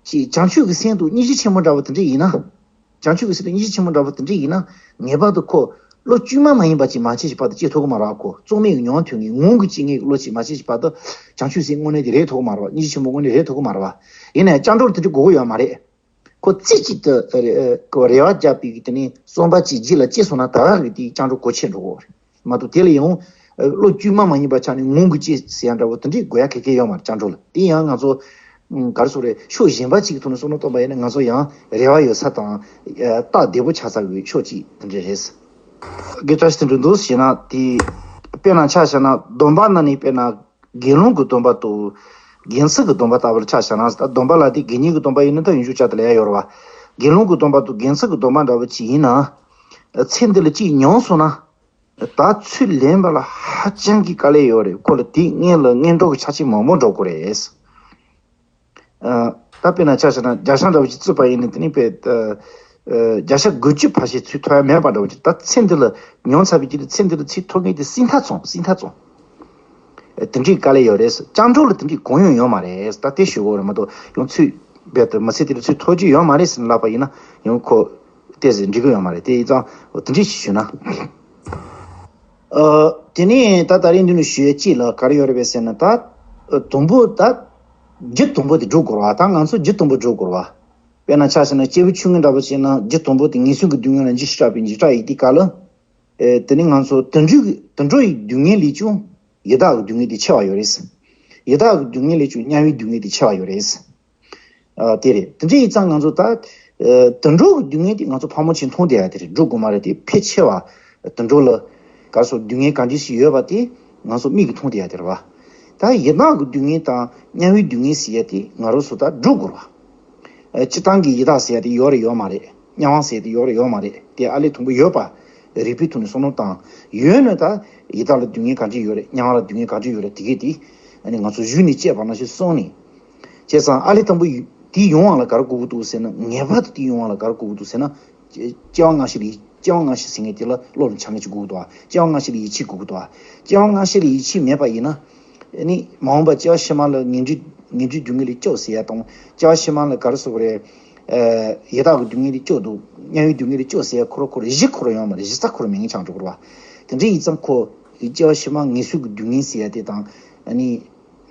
ཅིག་བྱང་ཆུབ་ཀྱི་སེམས་དང་སྙིང་རྗེ་ཆེན་པོ་འདྲ་བོ་དེ་འདྲས་ཡིན་ན། བྱང་ཆུབ་ཀྱི་སེམས་དང་སྙིང་རྗེ་ཆེན་པོ་འདྲ་བོ་དེ་འདྲས་ཡིན་ན། ངེས་པར་དུ་ཁོ་བློ་བཅོས་མ་མ་ཡིན་པ་ཅིག་མ་སྐྱེས་ཀྱི་བར་དུ་སྐྱེ་ཐུབ་ཀྱི་མ་རེད་པ། ཁོ་རྩོད་མེད་ཀྱི་ཉམས་མྱོང་ཐོན་ངེས་ངང་གིས་སྐྱེ་ངེས་ཀྱི་བློ་ཅིག་མ་སྐྱེས་ཀྱི་བར་དུ་བྱང་ཆུབ་སེམས་དངོས་གནས་དེ་རེད་ཐུབ་ཀྱི་མ་རེད་པ། སྙིང་རྗེ་ཆེན་པོ་དངོས་གནས་རེད་ཐུབ་ཀྱི་མ་རེད་པ། ཡིན་ནའང་སྤྱང་གྲུང་ལ་དེ་འདྲས་དགོས་ཀྱི་ཡོད་མ་རེད། ཁོ་རྩེ་གཅིག་ཏུ་རེ་ཁོ་རེ་བ་བརྒྱབ་པའི་གི་དེ་ནས་བསམ་པ་གཅིག་རྗེས་ལ་སྐྱེས་སོང་ན་ད་ག་གི་དེའི་སྤྱང་གྲུང་གོ་ཆོད་འགྲོ་གི་རེད། མ་གཏོགས་དེ་ལ་ཡང་བློ་བཅོས་མ་མ་ཡིན་པ་ཆགས་ནས་ངང་གིས་སྐྱེས་ཟེར་ཡ་འདྲ་བོ་དེ་འདྲས་དགོས་ཡ་གལ་གལ་ཡོད་མ་རེད། སྤྱང་གྲུང་ལ་དེ་ཡང་ང་ཚོ་ག་རེ་ཟེར་དགོས་རེད། ཕྱོགས་གཞན་པ་གཅིག་གི་ཐོག་ནས་བསམ་བློ་བཏང་པ་ཡིན་ན་ང་ཚོ་ཡང་རེ་བ་ཡོད་ས་དང་སྟབས་བདེ་པོ་ཆགས་ས་གི་ཕྱོགས་གཅིག་དེ་འདྲས་རེད། དགེ་བཀྲ་ཤིས་དེ་འདྲ་འདུག་ཞེ་ན། དེ་དཔེར་ན་ཆ་བཞག་ན་སྡོམ་པ་ནང་ནས་དཔེར་ན་དགེ་སློང་གི་སྡོམ་པ་དང་རྒྱལ་ཚབ་ཀྱི་སྡོམ་པ་ལྟ་བུར་ཆ་བཞག་ན། ད་སྡོམ་པ་ལ་དེ་དགེ་བསྙེན་གྱི་སྡོམ་པ་ཡིན་ན་ད་ཡོན་ཆབ་བཅའ་དང་ལེན་ཡ་ཡོད་རེད་པ། དགེ་སློང་གི་སྡོམ་པ་དང་རྒྱལ་ཚབ་ཀྱི་སྡོམ་པ་འདྲ་བོ་ཅིག་ཡིན་ན། ཚེ་འདི་ལ་གཅིག་མྱོང་སོང་ན། ད་ཚུར་ལེན་པ་ལ་ཧ་ཅང་གི་དཀའ་ལས་ཡོད་རེད། ཁོ་ལ་དེའི་སྔོན་ལ་སྔོན་འགྲོ་གི་ཆ་རྐྱེན་མང་པོ་འགྲོ་དགོས་རེད། ཨ། ད་དཔེར་ན་ཆ་བཞག་ན་རྒྱ་གཞུང་འདྲ་བོ་ཅིག་བརྩིས་པ་ཡིན་ན། དེ་ནི་དཔེ་ད་ བརྒྱ་ཆ་དགུ་བཅུ་ཕལ་ཆེར་ཚུར་ཐོབ་ཡ་མེད་པ་འདྲ་བོ་ཅིག་ད་ཚེ་འདི་ལ་མྱོང་ཚར་བའི་རྗེས་ལ་ཚེ་འདི་ལ་ཚུར་ཐོབ་མཁན་དེ་སྲིད་མཐའ་ཙམ་སྲིད་མཐའ་ཙམ། དེ་འདྲའི་དཀའ་ལས་ཡོད་རེད། སྤྱང་གྲུང་ལ་དེ་འདྲའི་གང་ཡང་ཡོད་མ་རེད། ད་དེ་ཞུ་དགོས་རེད་མ་གཏོགས་ཡང་ཚུར་རྦད་དེ་མི་ཚེ་དེ་ལ་ཚུར་ཐོབ་རྒྱུ་ཡོད་མ་རེད་ཟེར་ནས་ལབ་པ་ཡིན་ན་ཡང་ཁོ་ཏོག་ཙམ་འགྲིག་གི་ཡོད་མ་རེད། དེ་ཡིན་ཙང་དེ་འདྲའི་ཞིག་ཞུས་ན། ཨ། དེ་ནས་ད་ད་རིང་འདི་ནས་ཞུ་ཡས་གཅིག་ལ་ག་རེ་ཡོད་རེད་པས་ཟེར་ན། ད་དུམ་བུ་ད་རྒྱུ་དུམ་བུ་དེ་སྒྲུབ་དགོས་རེད་བ། ད་ང་ཚོ་རྒྱུ་དུམ་བུ་སྒྲུབ་དགོས་རེད་བ། དཔེར་ན་ཆ་བཞག་ན་སྐྱེས་བུ་ཆུང་ངུ་འདྲ་པོ་བྱས་ན་རྒྱུ་དུམ་བུ་དེ་ངེས་བཟུང་གི་སྡུག་བསྔལ་ལ་འཇིགས་སུ་སྐྲག་པའི་འཇིགས་སྐྲག་ཡི་དེ་ག་ལ། ཨེ། དེ་ནི་ང་ཚོ་དུད་འགྲོ་དུད་འགྲོ་ཡི་སྡུག་བསྔལ་ལས་ཀྱང་ཡི་དྭགས་ཀྱི་སྡུག་བསྔལ་དེ་ཆེ་བ་ཡོད་རེད། ཡི་དྭགས་ཀྱི་སྡུག་བསྔལ་ལས་ཀྱང་དམྱལ་བའི་སྡུག་བསྔལ་དེ་ཆེ་བ་ཡོད་རེད། ཨ། དེ་རེད། དེ་འདྲ་ཡིན་ཙང་ང་ཚོ་ད། ཨ། དུད་འགྲོ་གི་སྡུག་བསྔལ་དེ་ང་ཚོ་ཕལ་མོ་ཆེ་མཐོང་བསྡད་ཡ་དེ་རེད། སྒྲུབ་དགོས་མ་རེད། དེ་ཕལ་ཆེ་བ་དུད་འགྲོ་ལ་ག་སོགས་སྡུག་བསྔལ་གང་ཅི་ཞིག་ཡོད་པ་དེ་ང་ཚོ་མིག་གིས་མཐོང་བསྡད་ཡ་དེ་རེད་བ། ད་ཡི་དྭགས་ཀྱི་སྡུག་བསྔལ་དང་དམྱལ་བའི་སྡུག་བསྔལ་ཟེར་ཡ་དེ་ང་རང་ཚོ་ད་སྒྲུབ་དགོས་རེད་བ། ཨ། སྤྱིར་བཏང་གི་ཡི་དྭགས་ཟེར་ཡ་དེ་ཡོད་རེད་ཡོད་མ་རེད། དམྱལ་བ་ཟེར་ཡ་དེ་ཡོད་རེད་ཡོད་མ་རེད། དེ་ཨ་ལས་དང་པོ་ཡོད་པ། རིགས་པའི་ཐོག་ནས་བསམ་བློ་བཏང་ཡོད་ན་ད་ཡི་དྭགས་ལ་སྡུག་བསྔལ་གང་ཅི་ཡོད་རེད། དམྱལ་བ་ལ་སྡུག་བསྔལ་གང་ཅི་ཡོད་རེད། དེ་གས་དེ་ཨ་ནི་ང་ཚོ་གཞུག་ནས་དཔྱད་པ་ནང་བཞིན་སོང་ནས། བྱས་ཙང་ཨ་ལས་དང་པོ་ཡི་དེ་ཡོང་བ་ལ་ག་རེ་དགོས་ཀྱི་འདུག་ཟེར་ན། ངེས་པར་དུ་དེ་ཡོང་བ་ལ་ག་རེ་དགོས་ཀྱི་འདུག་ཟེར་ན། སྐྱེ་བ་སྔ་ཕྱི་ལ་ཡིད། སྐྱེ་བ་སྔ་ཕྱི་ཟེར་མཁན་དེ་ལ་བློ་ལ་འཆང་མཁན་ཅིག་དགོས་ཀྱི་འདུག་བ། སྐྱེ་བ་སྔ་ཕྱི་ལ་ཡིད་ཆེས་དགོས་ཀྱི་འདུག་བ། སྐྱེ་བ་སྔ་ཕྱི་ལ་ཡིད་ཆེས་མེད་པ་ཡིན་ན། ཨ་ནི་མ་འོངས་པ་སྐྱེ་བ་ཕྱི་མ་ལ་ངན་འགྲོའི་ངན་འགྲོའི་སྡུག་བསྔལ་ལས་སྐྱོབ་ཟེར་ཡ་དང་། སྐྱེ་བ་ཕྱི་མ་ལ་ག་རེ་ཟེར་དགོས་རེད། ཨ། ཡི་དྭགས་ཀྱི་སྡུག་བསྔལ་ལས་སྐྱོབ་འདུག་དམྱལ་བའི་སྡུག་བསྔལ་ལས་སྐྱོབ་ཟེར་ཡ་ཁོ་རང་ཁོ་རང་གཞི་ཁོ་རང་ཡོད་མ་རེད། གཞི་རྩ་ཁོ་རང་མེད་མཁན་ཆགས་འགྲོ་གི་རེད་བ། དེ་འདྲ་ཡིན་ཙང་ཁོ་སྐྱེ་བ་ཕྱི་མ་ངན་སོང་གི་སྡུག་བསྔལ་ཟེར་ཡ་དེ་དང་། ཨ་ནི།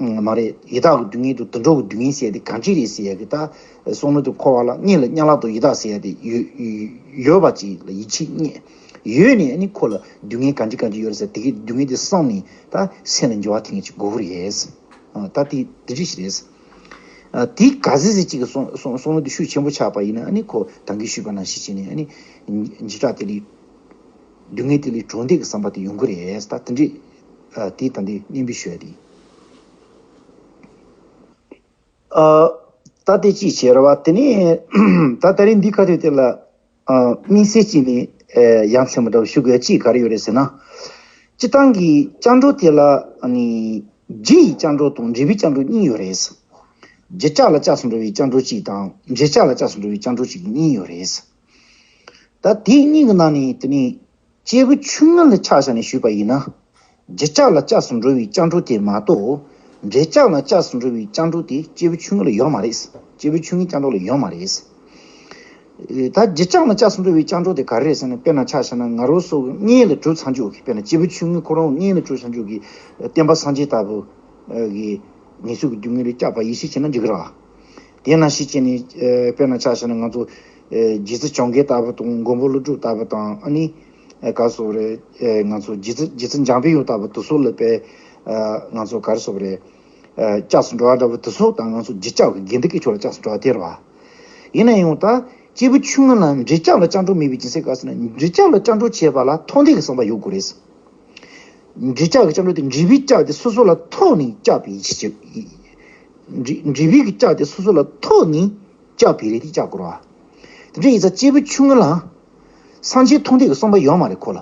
མ་རེད། ཡི་དྭགས་ཀྱི་སྡུག་བསྔལ་དང་དུད་འགྲོ་གི་སྡུག་བསྔལ་ཟེར་ཡ་དེ་གང་ཅི་རེད་ཟེར་ཡ་གི་ད་བསམ་བློ་དེ་འཁོར་བ་ལ་སྔོན་ལ་དམྱལ་བ་དང་ཡི་དྭགས་ཟེར་ཡ་དེ་ཡོད་ཡོད་ཡོད་པ་ཅིག་ལ་ཡིད་ཆེས་རྙེད་ཡོད་ནས། ཨ་ནི་ཁོ་ལ་སྡུག་བསྔལ་གང་ཅི་གང་ཅི་ཡོད་རེད་ཟེར། དེ་གི་སྡུག་བསྔལ་དེ་བསམ་ནས་ད་སེམས་ལ་འགྱུར་བ་ཐེབས་མཁན་ཅིག་དགོས་ཀྱི་རེད། ཨ། ད་དེ་དེ་འདྲ་ཞིག་རེད། ཨ། དེ་ག་ཚོད་ཅིག་གི་བསམ་བསམ་བསམ་བློ་དེ་ཤུགས་ཆེན་པོ་ཆགས་པ་ཡིན་ན། ཨ་ནི་ཁོ་ད་གིན་ཞུས་པ་ནང་བཞིན་བྱས་ནས། ཨ་ནི་འཇིགས་སྐྲག་དེ་ལས། སྡུག་བསྔལ་དེ་ལས་གྲོལ་འདོད་ཀྱི་བསམ་པ་དེ་ཡོང་གི་རེད། ད་དེ་འདྲས། ཨ། དེ་ད་འདི་སྙན་འབུལ་ཞུ་ཡ་དེ། ཨ། ད་དེ་གཅིག་བྱས་རེད་བ། དེ་ནས་ད་ད་རིང་འདི་ཁ་ཐུག་དེ་ལ། ཨ། དམིགས་བསལ་གཅིག་ནས། ཨ། ཡ་མཚན་མ་འདྲ་བོ་ཞུ་དགོས་ཡ་གཅིག་ག་རེ་ཡོད་རེད་ཟེར་ན། སྤྱིར་བཏང་གི་སྐྱབས་འགྲོ་དེ་ལ། ཨ་ནི། རྒྱུ་ཡི་སྐྱབས་འགྲོ་དང་འབྲས་བུའི་སྐྱབས་འགྲོ་གཉིས་ཡོད་རེད། རྒྱུ་ཆ་ལ་སྐྱབས་སུ་འགྲོ་བའི་སྐྱབས་འགྲོ་གཅིག་དང་། འབྲས་ཆ་ལ་སྐྱབས་སུ་འགྲོ་བའི་སྐྱབས་འགྲོ་གཅིག་གཉིས་ཡོད་རེད། ད་དེ་གཉིས་ཀྱི་ནང་ནས་དེ་ནས་སྐྱེས་བུ་ཆུང་ངུ་ལ་ཆ་བཞག་ནས་ཞུས་པ་ཡིན་ན། རྒྱུ་ཆ་ལ་སྐྱབས་སུ་འགྲོ་བའི་སྐྱབས་འགྲོ་དེ་མ་གཏོགས། འབྲས་ཆ་ལ་སྐྱབས་སུ་འགྲོ་བའི་སྐྱབས་འགྲོ་དེ་སྐྱེས་བུ་ཆུང་ངུ་ལ་ཡོད་མ་རེད། སྐྱེས་བུ་ཆུང་ངུའི་སྐྱབས་འགྲོ་ལ་ཡོད་མ་རེད། ད་རྒྱུ་ཆ་ལ་སྐྱབས་སུ་འགྲོ་བའི་སྐྱབས་འགྲོ་དེ་ག་རེ་རེད་ཟེར་ན། དཔེར་ན་ཆ་བཞག་ན་ང་རང་ཚོ་གི་སྔོན་ལ་གྲུབ་ཚར་འཇུག་གི། དཔེར་ན་སྐྱེས་བུ་ཆུང་ངུ་ཁོ་རང་སྔོན་ལ་གྲུབ་ཚར་འཇུག་གི་བསྟན་པ་སངས་རྒྱས་ལྟ་བུ་གི་ངན་སོང་གི་སྡུག་བསྔལ་ལས་སྐྱོབ་པ་ཡིད་ཆེས་བྱས་ན་འགྲིག་གི་རེད། དེ་ནང་བཞིན་བྱས་ནས། ཨ། དཔེར་ན་ཆ་བཞག་ན་ང་ཚོ། ཨ། རྗེ་བཙུན་འཇམ་མགོན་ལྟ་བུ་དང་། མགོན་པོ་ཀླུ་སྒྲུབ་ལྟ་བུ་དང་། ཨ་ནི། ཨ། ག་རེ་ཟེར་དགོས་རེད། ཨ། ང་ཚོ་རྗེ་བཙུན་རྗེ་བཙུན་འཇམ་པའི་དབྱངས་ལྟ་བུ་དེ་ཚོ་ལ་དཔེ། ཨ། ང་ཚོ་ག་རེ་ཟེར་དགོས་རེད། ཨ། སྐྱབས་སུ་འགྲོ་བ་འདྲ་བོ་དེ་ཚོ་ད་ང་ཚོ་རྒྱུ་ཆ་གི་དགེ་འདུན་དཀོན་མཆོག་ལ་སྐྱབས་སུ་འགྲོ་བ་དེ་རེད་བ། ཡིན་ན་ཡང་ད་སྐྱེས་བུ་ཆུང་ངུ་ལ་འབྲས་ཆ་ལ་སྐྱབས་འགྲོ་མེད་པའི་རྒྱུ་མཚན་ག་རེ་ཟེར་ན། འབྲས་ཆ་ལ་སྐྱབས་འགྲོ་བྱེད་པ་ལ་མཐོང་ལྡན་གྱི་བསམ་པ་ཡོད་དགོས་རེད། འབྲས་ཆ་གི་སྐྱབས་འགྲོ་དེ། འབྲས་བུའི་སྐྱབས་དེ་སོ་སོ་ལ་ཐོབ་ནས་སྐྱོབ་པའི་ཡིད་ཆེས་བྱེད། འབྲས་འབྲས་བུའི་གི་སྐྱབས་དེ་སོ་སོ་ལ་ཐོབ་ནས་སྐྱོབ་པའི་རེད་དེ་སྐྱོབ་དགོས་རེད་བ། དེ་འདྲ་ཡིན་ཙང་སྐྱེས་བུ་ཆུང་ངུ་ལ་སངས་རྒྱས་མཐོང་ལྡན་གྱི་བསམ་པ་ཡོད་མ་རེད་ཁོ་ལ།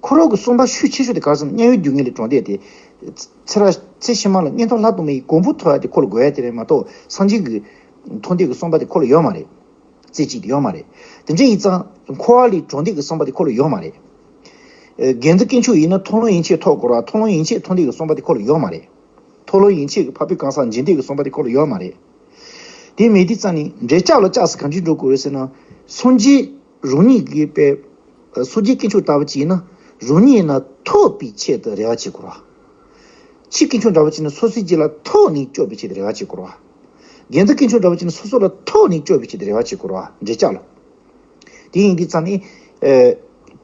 ཁོ་རང་གི་བསམ་པ་ཤུགས་ཆེ་ཤོས་དེ་ག་རེ་ཟེར་ན། དམྱལ་བའི་སྡུག་བསྔལ་ལས་གྲོལ་འདོད་དེ། ཚེ་རབས་ཚེ་ཕྱི་མ་ལ་མངོན་མཐོ་ལྷ་དང་མིའི་གོ་འཕང་ཐོབ་ཡ་དེ་ཁོ་ལ་དགོས་ཡ་དེ་རེད་མ་གཏོགས། སངས་རྒྱས་ཀྱི་མཐོང་ལྡན་གྱི་བསམ་པ་དེ་ཁོ་ལ་ཡོད་མ་རེད། རྩེ་གཅིག་དེ་ཡོད་མ་རེད། དེ་འདྲ་ཡིན་ཙང་འཁོར་བ་ལས་གྲོལ་འདོད་ཀྱི་བསམ་པ་དེ་ཁོ་ལ་ཡོད་མ་རེད། ཨ། དགེ་འདུན་དཀོན་མཆོག་ཡིན་ན་མཐོང་ལམ་ཡན་ཆད་ཐོབ་དགོས་རེད་བ། མཐོང་ལམ་ཡན་ཆད་མཐོང་ལྡན་གྱི་བསམ་པ་དེ་ཁོ་ལ་ཡོད་མ་རེད། མཐོང་ལམ་ཡན་ཆད་ཀྱི་འཕགས་པའི་གང་ཟག་འབྱེད་འདོད་ཀྱི་བསམ་པ་དེ་ཁོ་ལ་ཡོད་མ་རེད། དེ་མེད་དུས་ཙང་ནས་འབྲས་ཆ་ལ་སྐྱབས་སུ་གང་ཅི་འགྲོ་དགོས་རེད་ཟེར་ན། སངས་རྒྱས་རང་ཉིད་ཀྱི་དཔེ། སངས་རྒྱས་དཀོན་མཆོག་ལྟ་བུ་ཅིག་ཡིན་ན་རང་ཉིད་ཡིན་ན་ཐོབ་པའི་ཆེད་དུ་རེ་བ་བྱེད་དགོས་རེད་བ། ཆོས་དཀོན་མཆོག་འདྲ་བོ་ཅིག་ནི་སོ་སོའི་རྒྱུད་ལ་ཐོབ་ནས་སྐྱོབ་པའི་ཆེད་དུ་རེ་བ་བྱེད་དགོས་རེད་བ། དགེ་འདུན་དཀོན་མཆོག་འདྲ་བོ་ཅིག་ནི་སོ་སོ་ལ་ཐོབ་ནས་སྐྱོབ་པའི་ཆེད་དུ་རེ་བ་བྱེད་དགོས་རེད་བ། འབྲས་ཆ་ལ། དེ་ཡིན་དུས་ཙང་ནི། ཨ།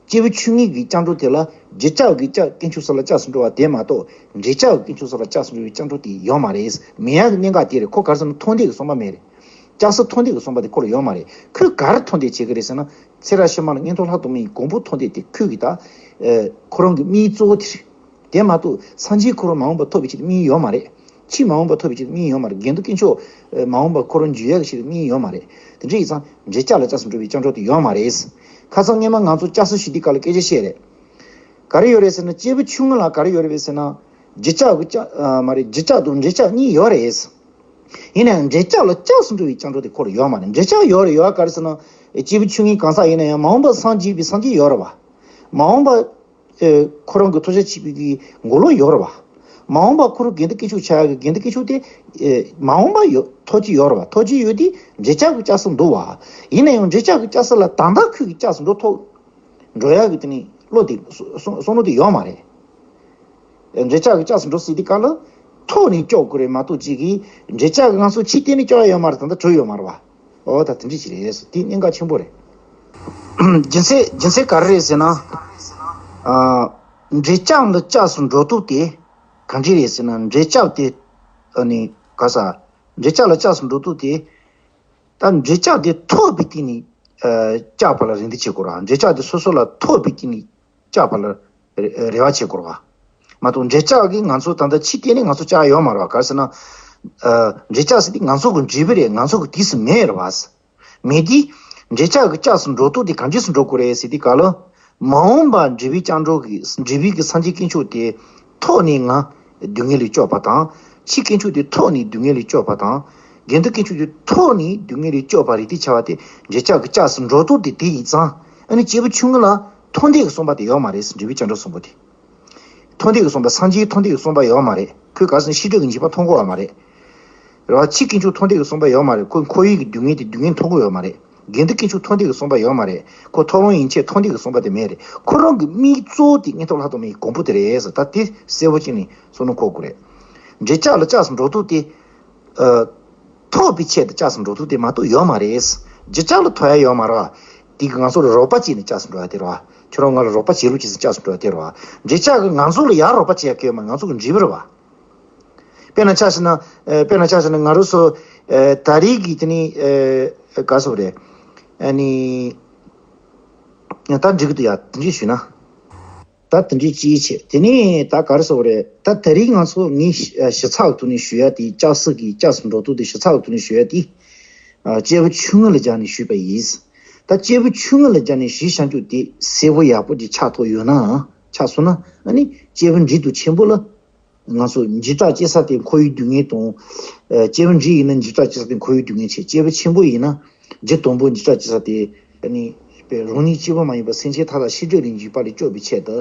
སྐྱེས་བུ་ཆུང་ངུའི་གི་སྐྱབས་འགྲོ་དེ་ལ་རྒྱུ་ཆ་གི་སྐྱབས་དཀོན་མཆོག་ས་ལ་སྐྱབས་སུ་འགྲོ་བ་དེ་མ་གཏོགས། འབྲས་ཆ་གི་དཀོན་མཆོག་ས་ལ་སྐྱབས་སུ་འགྲོ་བའི་སྐྱབས་འགྲོ་དེ་ཡོད་མ་རེད། མེད་ཡ་གི་གནད་འགག་དེ་རེད། ཁོ་ག་རེ་ཟེར་ན་མཐོང་ལྡན་གྱི་བསམ་པ་མེད་རེད། སྐྱབས་སུ་མཐོང་ལྡན་གྱི་བསམ་པ་དེ་ཁོ་ལ་ཡོད་མ་རེད། ཁོས་ག་རེ་མཐོང་ལྡན་བྱེད་ཀྱི་རེད་ཟེར་ན། ཚེ་རབས་ཕྱི་མ་ལ་མངོན་མཐོ་ལྷ་དང་མིའི་གོ་འཕང་མཐོང་ལྡན་དེ་ཁོའི་གི་ད། ཨ། ཁོ་རང་གི་དམིགས་ཡུལ་གཙོ་བོ་དེ་རེད། དེ་མ་གཏོགས་སངས་རྒྱས་ཁོ་རང་མ་འོངས་པ་ཐོབ་པའི་ཆེད་དུ་དམིགས་ཡུལ་ཡོད་མ་རེད། ཆོས་མ་འོངས་པ་ཐོབ་པའི་ཆེད་དུ་དམིགས་ཡུལ་ཡོད་མ་རེད། དགེ་འདུན་དཀོན་མཆོག་མ་འོངས་པ་ཁོ་རང་འཇུག་ཡག་གི་ཆེད་དུ་དམིགས་ཡུལ་ཡོད་མ་རེད། དེ་འདྲ་ཡིན་ཙང་འབྲས་ཆ་ལ་སྐྱབས་སུ་འགྲོ་བའི་སྐྱབས་འགྲོ་དེ་ཡོད་མ་རེད། ཁ་སང་སྔོན་མ་ང་ཚོ་སྐྱབས་སུ་ཞུ་དུས་སྐབས་ལ་སྐད་ཆ་བཤད་རེད། ག་རེ་ཡོད་རེད་ཟེར་ན། སྐྱེས་བུ་ཆུང་ངུ་ལ་ག་རེ་ཡོད་རེད་ཟེར་ན། རྒྱུ་ཆ་གི་སྐྱབས། ཨ། མ་རེད། རྒྱུ་ཆ་དང་འབྲས་ཆ་གཉིས་ཡོད་རེད། ཡིན་ནའང་འབྲས་ཆ་ལ་སྐྱབས་སུ་འགྲོ་བའི་སྐྱབས་འགྲོ་དེ་ཁོ་ལ་ཡོད་མ་རེད། འབྲས་ཆ་ཡོད་རེད། ཡོད་ག་རེ་ཟེར་ན། སྐྱེས་བུ་ཆུང་ངུའི་གང་ཟག་ཡིན་ན་ཡང་མ་འོངས་པར་སངས་རྒྱས་པའི་སངས་རྒྱས་ཡོད་རེད་བ། མ་འོངས་པ། ཨེ། ཁོ་རང་གི་ཐོབ་བྱ་ཆེ་བའི་གི་འགོག་ལོག་ཡོད་རེད་བ། མ་འོངས་པ་ཁོ་རང་དགེ་འདུན་དཀོན་མཆོག་ཆགས་ཡག་གི་དགེ་འདུན་དཀོན་མཆོག་དེ། ཨེ། མ་འོངས་པ་ཡོད་ཐོབ་ཀྱི་ཡོད་རེད་བ། ཐོབ་ཀྱི་ཡོད་དེ་འདྲེ་ལྕག་གི་ལྕགས་སུ་འདུག་བ། ཡིན་ན་ཡང་འདྲེ་ལྕག་གི་ལྕགས་སུ་ལ་ད་ལྟ་ཁོས་ཀྱི་ལྕགས་སུ་འགྲོ་ཐོག་འགྲོ་ཡག་གི་དེ་ནི་བློ་དེ་བསམ་བསམ་བློ་དེ་ཡོད་མ་རེད། འདྲེ་ལྕག་གི་ལྕགས་སུ་འགྲོ་སྲིད་དེ་ག་ལ་ཐོག་ནས་སྐྱོབ་དགོས་རེད་མ་གཏོགས་ཅིག་གིས་འདྲེ་ལྕག་གི་ང་ཚོ་ཕྱི་བལྟས་ནས་སྐྱོབ་ཡ་ཡོད་མ་རེད། ད་ལྟ་གྲོལ་ཡོད་མ་རེད་བ། ཨོ་ད་དེ་འདྲ་ཞིག་རེད། དེ་གནད་འགག་ཆེན་པོ་རེད། རྒྱུ་མཚན་རྒྱུ་མཚན་ག་རེ་རེད་ཟེར་ན། ཨ། འདྲེ་ལྕགས་ལ་ལྕགས་སུ་འགྲོ་དུས་དེ་ག་འདྲ་རེད་ཟེར་ན། འདྲེ་ལྕགས་དེ་ཨ་ནི་ག་ས། འདྲེ་ལྕགས་ལ་ལྕགས་སུ་འགྲོ་དུས་དེ། ད་འདྲེ་ལྕགས་དེ་ཐོབ་པའི་སྟེང་ནས་ཨ་ལྕགས་པ་ལ་རེ་འདུན་བྱེད་དགོས་ར། འདྲེ་ལྕགས་དེ་སོ་སོ་ལ་ཐོབ་པའི་སྟེང་ནས་ལྕགས་པ་ལ་རེ་རེ་བ་བྱེད་དགོས་ར། མ་གཏོགས་འདྲེ་ལྕགས་ཀྱིས་ང་ཚོ་ད་ལྟ་ཕྱི་བལྟས་ནས་ང་ཚོ་ལྕགས་ཡོད་མ་རེད་བ། ག་རེ་ཟེར་ན། ཨ། འདྲེ་ལྕགས་ཟེར་དེ་ང་ཚོ་གི་འབྲས་བུ་རེད། ང་ཚོ་གི་དུས་སུ་མེད་རེད་བ། མེད་དེ། འདྲེ་ལྕགས་ཀྱི་ལྕགས་སུ་འགྲོ་དུས་དེ་ག་འདྲས་སུ་འགྲོ་དགོས་རེད་ཟེར་དུས་ག་ལ། མ་འོངས་པ་འབྲས་བུའི་ལྕགས་སྒྲོག་གི་འབྲས་བུའི་གི་སངས་རྒྱས་དཀོན་མཆོག་དེ་ཐོག་ནས་ང་སྡུག་བསྔལ་ལས་སྐྱོབ་པ་དང་། ཕྱིའི་དཀོན་མཆོག་དེ་ཐོག་ནས་སྡུག་བསྔལ་ལས་སྐྱོབ་པ་དང་། དགེ་འདུན་དཀོན་མཆོག་དེ་ཐོག་ནས་སྡུག་བསྔལ་ལས་སྐྱོབ་པ་རེད་དེ་བྱ་བ་དེ་འདྲེ་ལྕགས་ཀྱི་ལྕགས་སུ་འགྲོ་དུས་དེ་དེ་ཡིན་ཙང་། ཨ་ནི་སྐྱེས་བུ་ཆུང་ངུ་ལ་ཐོག་མཐའ་གི་གསུངས་པ་དེ་ཡོད་མ་རེད། འབྲས་བུའི་ལྕགས་སྒྲོག་གསུངས་པ་དེ། ཐོག་མཐའ་གི་གསུངས་པ། སངས་རྒྱས་ཐོག་མཐའ་གི་གསུངས་པ་ཡོད་མ་རེད། ཁོས་ག་རེ་ཟེར་ན་ཤེས་སྒྲིབ་ཀྱི་འཇིགས་པ་མཐོང་གི་ཡོད་མ་རེད། རེད་བ། ཕྱིའི་དཀོན་མཆོག་ཐོག་མཐའ་གི་གསུངས་པ་ཡོད་མ་རེད། ཁོས་འཁོར་བའི་གི་སྡུག་བསྔལ་དེ་སྡུག་བསྔལ་མཐོང་གི་ཡོད་མ་རེད། དགེ་འདུན་དཀོན་མཆོག་ཐོག་མཐའ་གི་གསུངས་པ་ཡོད་མ་རེད། ཁོ་ཐོག་ལོང་ཡན་ཆད་ཐོག་མཐའ་གི་གསུངས་པ་དེ་མེད་རེད། ཁོ་རང་གི་དམིགས་གཙོ་བོ་དེ་མངོན་མཐོ་ལྷག་མཐོང་མའི་གོ་འཕང་དེ་རེད་ཟེར། ད་དེ་གསལ་པོ་བྱས་ནས་བསམ་བློ་འཁོར་དགོས་རེད། འདྲེ་ལྕགས་ལ་ལྕགས་སུ་འགྲོ་དུས་དེ། ཨ། ཐོབ་པའི་ཆེད་དུ་ལྕགས་སུ་འགྲོ་དུས་དེ་མ་གཏོགས་ཡོད་མ་རེད། འདྲེ་ལྕགས་ལ་ཐོབ་ཡ་ཡོད་མ་རེད་བ། དེ་གི་ང་ཚོར་རོགས་པ་བྱས་ནས་ལྕགས་སུ་འགྲོ་ཡ་དེ་རེད་བ། ཁྱོད་རང་ང་ལ་རོགས་པ་བྱེད་རོགས་བྱེད་ཟེར་ལྕགས་སུ་འགྲོ་ཡ་དེ་རེད་བ། འདྲེ་ལྕགས་ཀྱིས་ང་ཚོ་ལ་ཡར་རོགས་པ་བྱེད་ཡ་གི་ཡོད་མ་རེད། ང་ཚོ་གི་འབྲས་བུ་རེད་བ། དཔེར་ན་ཆ་བཞག་ན། ཨ། དཔེར་ན་ཆ་བཞག་ན་ང་རང་ཚོ། ཨ། ད་རེས་ཀྱི་དེ་ནི། ཨ། ག་རེ་ཟེར་དགོས་རེད། ཨ་ནི། ད་འགྲིག་གི་འདུག་ཡ། དེ་འདྲས་ཞུས་ན། ད་དེ་འདྲས་ཅིག་བྱས། དེ་ནས་ད་ག་རེ་ཟེར་དགོས་རེད། ད་ད་རེས་ང་ཚོ་ངས་ཞིབ་ཚགས་ཐོག་ནས་ཞུ་ཡ་དེ། ལྕགས་སྲེག་གི་ལྕགས་སུ་འགྲོ་དུས་དེ་ཞིབ་ཚགས་ཐོག་ནས་ཞུ་ཡ་དེ། ཨ། སྐྱེས་བུ་ཆུང་ངུ་ལ་སྦྱར་ནས་ཞུས་པ་ཡིན། ད་སྐྱེས་བུ་ཆུང་ངུ་ལ་སྦྱར་ནས་ཞུས་བྱ་རྒྱུ་དེ་གསལ་པོ་ཡག་པོ་ཅིག་ཆགས་ཐུབ་ཡོད་ན། ཆགས་སོང་ན། ཨ་ནི་སྐྱེས་བུ་འབྲིང་དང་ཆེན་པོ་ལ། ང་ཚོ་འཇིགས་སྐྲག་སྐྱེ་ས་དེ་འཁོར་བའི་སྡུག་བསྔལ་དང་། ཨ། སྐྱེས་བུ་འབྲིང་ཡིན་ན་འཇིགས་སྐྲག་སྐྱེ་ས་དེ་འཁོར་བའི་སྡུག་བསྔལ་བྱས། སྐྱེས་བུ་ཆེན་པོ་ཡིན་ན་འཇིགས་དང་པོ་འཇིགས་སྐྲག་སྐྱེ་ས་དེ། ཨ་ནི་དཔེ་རང་ཉིད་གཅིག་པུ་མ་ཡིན་པར་སེམས་ཅན་མཐའ་དག་ཤེས་སྒྲིབ་ལས་འཇིགས་པ་ལས་སྐྱོབ་པའི་ཆེད་དུ་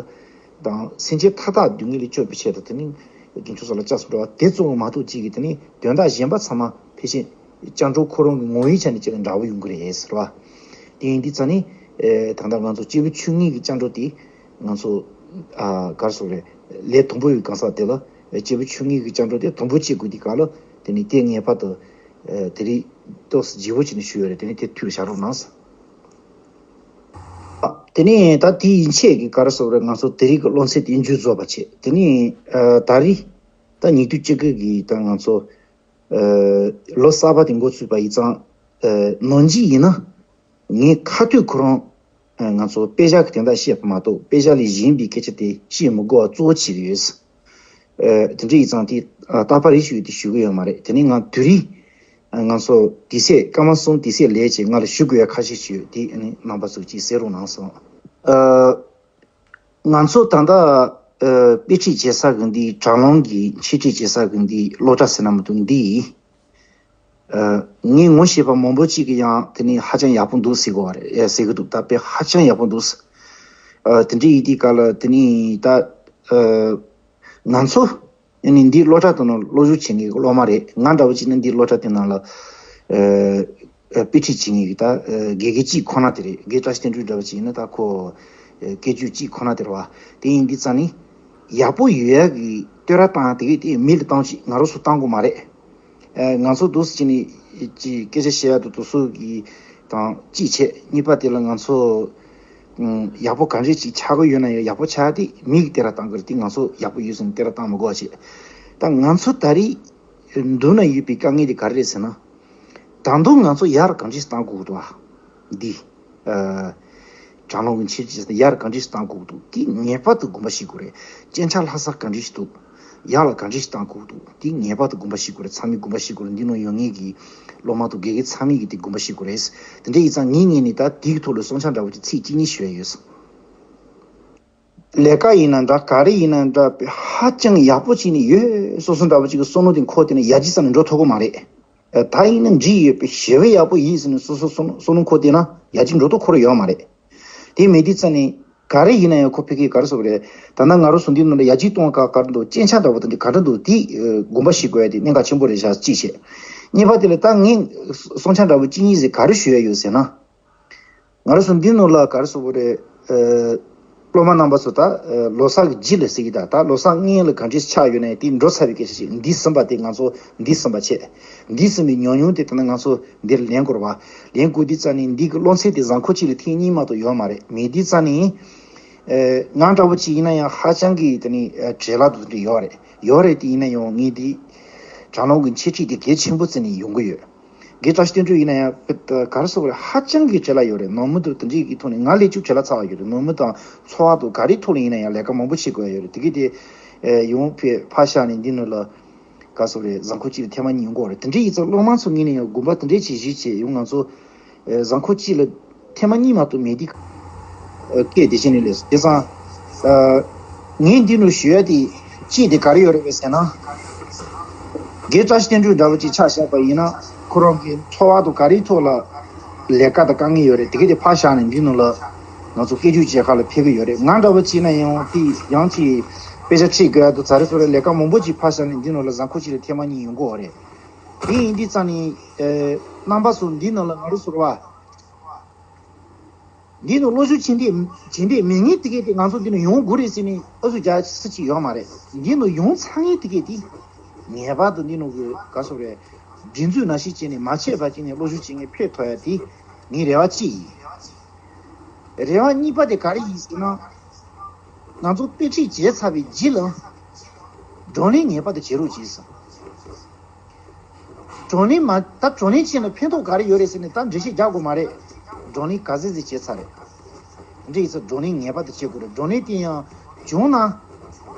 དང་། སེམས་ཅན་མཐའ་དག་སྡུག་བསྔལ་ལས་སྐྱོབ་པའི་ཆེད་དུ། དེ་ནི་དཀོན་མཆོག་གསུམ་ལ་ལྕགས་སུ་འགྲོ་བ་དེ་གཙོ་བོ་མ་གཏོགས་གཅིག་གིས་དེ་ནི་དོན་དག་གཞན་པ་ཚང་མ་ཕལ་ཆེར་ལྕགས་སྒྲོག་ཁོ་རང་གི་ངོ་བོའི་ཆ་ནས་ཅིག་འདྲ་བོ་ཡོང་གི་རེད་ཟེར་བ། དེ་ཡིན་དུས་ཙང་ནི། ཨེ། ད་ལྟ་ང་ཚོ་སྐྱེས་བུ་ཆུང་ངུའི་གི་ལྕགས་སྒྲོག་དེ་ང་ཚོ། ཨ། ག་རེ་ཟེར་དགོས་རེད། ལས་དང་པོ་ཡི་གང་ཟག་དེ་ལ། ཨེ། སྐྱེས་བུ་ཆུང་ངུའི་གི་ལྕགས་སྒྲོག་དེ་དང་པོ་བྱེད་དགོས་དུས་ག་ལ། དེ་ནི་དེ་ངེས་པར་དུ། ཨེ། དེ་རིང་ཏོག་ཙམ་ལྗིད་པོ་བྱས་ནས་ཞུས་ཡོད་རེད། དེ་ནི་དེ་མཐུད་བཞག་རོགས་གནང་། ཨ། དེ་ནས་ད་དེ་ཡན་ཆད་ཀྱི་ག་རེ་ཟེར་དགོས་རེད། ང་ཚོ་དེ་རིང་གི་སློབ་ཚན་དེ་མཇུག་རྫོགས་པ་བྱས། དེ་ནས། ཨ། ད་རེས་ད་ཉིས་སྟོང་བཅུ་དགུ་གི་ད་ང་ཚོ། ཨ། ལོ་གསར་པ་དེ་འགོ་ཚུགས་པ་ཡིན་ཙང་། ཨ། ནམ་རྒྱུན་ཡིན་ན་ངས་ཁ་ཐུག་ཁོ་རང་། ཨ། ང་ཚོ་དཔེ་ཆ་གི་དོན་དག་བཤད་པ་མ་གཏོགས་དཔེ་ཆ་ལས་གཞན་པའི་སྐད་ཆ་དེ་བཤད་མི་དགོས་པ་གཙོ་བོ་བྱེད་ཀྱི་ཡོད། ཨ། དེ་འདྲ་ཡིན་ཙང་དེ། ཨ། རྟག་པར་རེ་ཞུ་ཡས་དེ་ཞུ་གི་ཡོད་མ་རེད། དེ་ནས་ང་དེ་རིང་། ཨ། ང་ཚོ་དུས་ཚོད་སྐར་མ་གསུམ་དུས་ཚོད་ལས་བྱས། ང་ལ་ཞུ་དགོས་ཡ་ཁ་ཤས་ཤིག་ཡོད། དེ་ཨ་ནི་རྣམ་པ་ཚོས་ཅིག་གསན་རོགས་གནང་སོང་། ཨ། ང་ཚོ་ད་ལྟ། ཨ། དཔེ་ཁྲིད་བྱེད་ས་གི་འདི། དྲ་ལམ་གྱི་འཆད་ཁྲིད་བྱེད་ས་གི་འདི་སློབ་གྲྭ་ཟེར་ན་མི་འདུག་འདི། ཨ། ངས་ངོ་ཤེས་པ་མང་པོ་ཅིག་གིས་ཡང་དེ་ནི་ཧ་ཅང་ཡག་པོ་འདུག་ཟེར་གི་ཡོད་རེད། ཨེ། ཟེར་གི་འདུག་ད་དཔེ་ཧ་ཅང་ཡག་པོ་འདུག་ཨ། དེ་འདྲ་ཡིན་དུས་ག་ལ་དེ་ནི་ད། ཨ། ང་ཚོ་ཨ་ནི་འདི་སློབ་གྲྭ་དེ་ནང་སློབ་སྦྱོང་བྱེད་མཁན་གྱི་སློབ་མ་རེད། ང་འདྲ་བོ་ཅིག་ནི་འདི་སློབ་གྲྭ་དེ་ནང་ལ། ཨ། ཨ། དཔེ་ཁྲིད་བྱེད་མཁན་གྱི་ད། ཨ། དགེ་རྒན་གཅིག་ཁོ་ན་དེ་རེད། དགེ་བཀྲ་ཤིས་བསྟན་སྒྲོན་འདྲ་བོ་ཅིག་ཡིན་ན་ད་ཁོ། ཨ། སྐད་སྒྱུར་གཅིག་ཁོ་ན་དེ་རེད་བ། དེ་ཡིན་དུས་ཙང་ནི་ཡག་པོ་ཡོད་ཡག་གི་བསྟོད་ར་བཏང་དེ་གས་དེ་མི་ལ་བཏང་ཅིག་ང་རང་ཚོ་བཏང་དགོས་མ་རེད། ཨ། ང་ཚོ་འདུག་སེ་བྱས་ནས་ཅིག་སྐད་ཆ་བཤད་ཡག་དེ་དེ་ཚོ་གི་དང་གཅིག་བྱས། གཉིས་པ་དེ་ལ་ང་ཚོ། ཨུམ། ཡག་པོ་ག་འདྲས་ཅིག་ཆགས་ཀྱི་ཡོད་ན་ཡང་ཡག་པོ་ཆགས་ཏེ་མི་གིས་བསྟོད་ར་བཏང་གི་རེད། དེ་ང་ཚོ་ཡག་པོ་ཡོད་ཟེར་ནས་བསྟོད་ར་བཏང་མི་དགོས་པ་བྱས། ད་ང་ཚོ་ད་རེས་མདུན་ན་ཡོད་པའི་དཀའ་ངལ་དེ་ག་རེ་རེད་ཟེར་ན། ད་དུང་ང་ཚོ་ཡར་ག་འདྲས་བཏང་དགོས་འདུག་བ། འདི། ཨ། དྲ་ལམ་གྱི་འཆད་ཁྲིད་ཡར་ག་འདྲས་བཏང་དགོས་འདུག་དེ་ངེས་པར་དུ་དགོངས་པ་བཞེས་དགོས་རེད། གཅན་ཆ་ལྷག་ས་ག་འདྲས་འདུག་ཡར་ལ་ག་འདྲས་བཏང་དགོས་འདུག་དེ་ངེས་པར་དུ་དགོངས་པ་བཞེས་དགོས་རེད། ཚང་མས་དགོངས་པ་བཞེས་དགོས་རེད། འདི་ནང་ཡོད་མཁན་གྱི་སློབ་མ་དང་དགེ་རྒན་ཚང་མས་ཀྱི་དེ་དགོངས་པ་བཞེས་དགོས་རེད། དེ་འདྲ་ཡིན་ཙང་ངའི་ངོས་ནས་ད་དེའི་ཐོག་ལ་བསམ་འཆར་འདྲ་བོ་ཅིག་ཚིག་གཅིག་གཉིས་ཞུ་ཡ་ཡོད། ལས་ཀ་ཡིན་ན་འདྲ། ག་རེ་ཡིན་ན་འདྲ། ཧ་ཅང་ཡག་པོ་བྱས་ནས་ཡོད་སོ་སོ་འདྲ་བོ་ཅིག་གི་བསམ་བློ་དེ་འཁོར་དེ་ནས་ཡར་རྒྱས་ཙམ་ནས་འགྲོ་ཐུབ་ཀྱི་མ་རེད། ད་ཡིན་ན་འགྲིག་ཡོད་པའི་ཞེ་བའི་ཡག་པོ་ཡིན་ཟེར་ནས་སོ་སོ་བསམ་བློ་འཁོར་བསྡད་ན་ཡར་རྒྱས་འགྲོ་ཐབས་ཁོ་རང་ཡོད་མ་རེད། དེ་མེད་དུས་ཙང་ནས་ག་རེ་ཡིན་ན་ཡང་ཁོ་ཕ་གིར་ག་རེ་ཟེར་དགོས་རེད། ད་ལྟ་ང་རང་ཚོ་འདི་ནང་ལ་ཡར་རྒྱས་གཏོང་ག་ག་རེ་འདུག་སྐྱོན་ཆ་འདྲ་བོ་དང་འདི་ག་འདྲ་འདུག་དེ་དགོངས་པ་བཞེས་དགོས་ཡ་དེ་གནད་འགག་ཆེན་པོ་རེད་ཤག་གཅིག་བྱས། གཉིས་པ་དེ་ལ་ད་ངས་བསམ་འཆར་འདྲ་བོ་གཅིག་གཉིས་ཟིག་ག་རེ་ཞུ་ཡ་ཡོད་ཟེར་ན། ང་རང་ཚོ་འདི་ནང་ལ་ག་རེ་ཟེར་དགོས་རེད། ཨ། སློབ་མ་རྣམ་པ་ཚོ་ད་ཨ་ལོ་གསར་གྱི་རྗེས་ལ་ཟེར་གྱི་ད་ད་ལོ་གསར་སྔོན་ལ་ག་འདྲས་ཆགས་ཡོད་ན་དེ་འགྲོ་ཚར་བའི་སྐད་ཆ་ཞིག་འདས་ཟིན་པ་དེ་ང་ཚོ་འདས་ཟིན་པ་བྱས། འདས་ཟིན་པའི་ཉམས་མྱོང་དེ་ད་ནི་ང་ཚོ་འདིར་ལེན་དགོས་རེད་བ། ལེན་དགོས་དུས་ཙང་ནས་འདི་གི་བློ་ཚད་དེ་གཟའ་འཁོར་གཅིག་ལ་ཐེངས་གཉིས་མ་གཏོགས་ཡོད་མ་རེད། མེད་དུས་ཙང་ནས་ཨ་ང་འདྲ་བོ་ཅིག་ཡིན་ན་ཡང་ཧ་ཅང་གི་དེ་ནི་ཨ་བྲེལ་བ་དེ་འདྲ་ཡོད་རེད། ཡོད་རེད་དེ་ཡིན་ན་ཡང་ངས་འདི་དྲ་ལམ་གྱི་འཆད་ཁྲིད་དེ་གལ་ཆེན་པོ་བརྩིས་ནས་ཡོང་གི་ཡོད། རྒན་བཀྲ་ཤིས་དོན་གྲུབ་ཡིན་ན་ཡང་དཔེ་ད་ག་རེ་ཟེར་དགོས་རེད། ཧ་ཅང་གི་བྲེལ་བ་ཡོད་རེད། ནང་མི་དང་དེ་འདྲའི་གི་ཐོག་ནས་ང་ལས་ཅུང་བྲེལ་བ་ཚ་བ་ཡོད་རེད། ནང་མི་དང་འཚོ་བ་དང་ག་རེའི་ཐོག་ལ་ཡིན་ན་ཡང་ལས་ཀ་མང་པོ་བྱེད་དགོས་ཡ་ཡོད་རེད། དེ་གི་དེ་ཨེ་ཡོང་ཕེ་ཕར་བཞག་ནས་འདི་ནང་ལ་ག་རེ་ཟེར་དགོས་རེད། གཟའ་འཁོར་གཅིག་ལ་ཐེངས་མ་གཉིས་ཡོང་གི་ཡོད་རེད། དེ་འདྲའི་ཡིན་ཙང་སློབ་མ་ཚོ་ངོས་ནས་ཡང་དགོངས་པ་དེ་འདྲའི་ཅིག་བཞེས་བྱས་ཡང་ང་ཚོ་ཨེ་གཟའ་འཁོར་གཅིག་ལ་ཐེངས་མ་གཉིས་མ་གཏོགས་མེད་དུས། ཨ་སྐད་དེ་བཞིན་ནས་ལས་སོ། དེ་ཙང་ཨ་ངས་འདི་ནང་ཞུ་ཡ་དེ་གཅིག་དེ་ག་རེ་ཡོད་རེད་པས་ཟེར་ན། རྒན་བཀྲ་ཤིས་དོན་གྲུབ་འདྲ་བོ་ཅིག་ཆ་བཞག་པ་ཡིན་ན་ཁོ་རང་གི་འཚོ་བ་དང་ག་རེའི་ཐོག་ལ་ལས་ཀ་དང་དཀའ་ངལ་ཡོད་རེད། དེ་གི་དེ་ཕར་བཞག་ནས་འདི་ནང་ལ་ང་ཚོ་སྐད་སྒྱུར་བྱེད་ཁ་ལ་ཕེབས་གི་ཡོད་རེད། ང་འདྲ་བོ་ཅིག་ན་ཡང་དེ་ཡང་ཅིག་དཔེ་ཆ་ཁྲིད་དགོས་ཡ་དང་ཛ་རེ་ཟུར་རེ་ལས་ཀ་མང་པོ་ཅིག་ཕར་བཞག་ནས་འདི་ནང་ལ་གཟའ་འཁོར་གཅིག་ལ་ཐེངས་མ་གཉིས་ཡོང་གི་ཡོད་རེད། དེ་ཡིན་དུས་ཙང་ནས་ཨེ་རྣམ་པ་ཚོ་འདི་ནང་ལ་ང་རང་ཚོ་རེད་བ། འདི་ནི་བློ་ཞུགས་བྱེད་འདོད་བྱེད་འདོད་མེད་མཁན་དེ་གས་དེ་ང་ཚོ་འདི་ནི་ཡོང་དགོས་རེད་ཟེར་ནས་ཨུ་ཚུགས་རྒྱག་སྲིད་ཀྱི་ཡོད་མ་རེད། འདི་ནི་ཡོང་ཚར་མཁན་དེ་གས་དེ་ངེས་པར་དུ་འདི་ནི་གི་ག་སོ་རེད། སྒྲིག་འཛུགས་ནང་བཞིན་བྱས་ནས་མ་ཆད་པ་བྱས་ནས་བློ་ཞུགས་བྱེད་མཁན་ཕེབས་ཐུབ་ཡ་དེ་ངའི་རེ་བ་གཅིག་ཡིན། རེ་བ་གཉིས་པ་དེ་ག་རེ་ཡིན་ཟེར་ན། ང་ཚོ་དཔེ་ཁྲིད་བྱས་ཚར་བའི་རྗེས་ལ་བགྲོ་གླེང་ངེས་པར་དུ་བྱེད་རོགས་གྱིས་ཟེར། བགྲོ་གླེང་མ་ད་བགྲོ་གླེང་བྱས་ན་ཕན་ཐོགས་ག་རེ་ཡོད་རེད་ཟེར་ནས་ད་འགྲེལ་བཤད་རྒྱག་དགོས་མ་རེད། བགྲོ་གླེང་ག་ཚད་ཚད་བྱས་ཚར་རེད། འདི་ཡིན་ཙང་བགྲོ་གླེང་ངེས་པར་དུ་བྱེད་དགོས་རེད། བགྲོ་གླེང་དེ་ཡང་བྱུང་ན་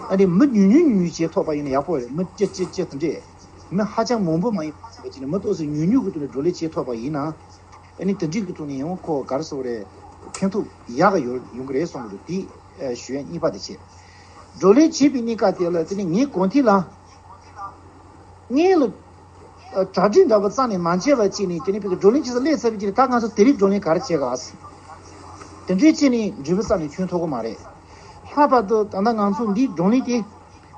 ཨ་ནི་མི་ཉུང་ཉུང་ཉུང་ཉུང་བྱེད་ཐུབ་པ་ཡིན་ན་ཡག་པོ་རེད། མི་ལྕི་ལྕི་ལྕི་དེ་འདྲས་མི་ཧ་ཅང་མང་པོ་མ་ཡིན་པ་བྱས་ནས་མི་ཏོག་ཙམ་ཉུང་ཉུང་གི་ཐོག་ནས་བགྲོ་གླེང་བྱེད་ཐུབ་པ་ཡིན་ན་ཨ་ནི་དེ་འདྲས་ཀྱི་ཐོག་ནས་ཡང་ཁོ་ག་རེ་ཟེར་དགོས་རེད། ཕན་ཐོགས་ཡག་ག་ཡོང་ཡོང་གི་རེད་བསམ་གི་འདུག་དེ་ཞུ་ཡ་གཉིས་པ་དེ་བྱས། བགྲོ་གླེང་བྱེད་པའི་གནས་སྐབས་དེ་ལ་དེ་ནི་ངས་གོང་ཐིག་ལ། སྔོན་ལ། ཨ་གྲ་སྒྲིག་འདྲ་པོ་རྩ་ནས་མ་བྱས་པ་བྱས་ནས་དེ་ནས་ཕ་གི་བགྲོ་གླེང་བྱེད་ས་སླེབས་ཚར་བའི་རྗེས་ལ་ད་ང་ཚོ་དེ་རིང་བགྲོ་གླེང་ག་རེ་བྱེད་ག་ཟེར། དེ་འདྲའི་བྱས་ནས་འགྲུལ་པ་རྩ་ནས་ཁྱོན་ཐུབ་ཀྱི་མ་རེད། ལྷག་པར་དུ་ད་ལྟ་ང་ཚོ་འདིའི་བགྲོ་གླེང་དེ།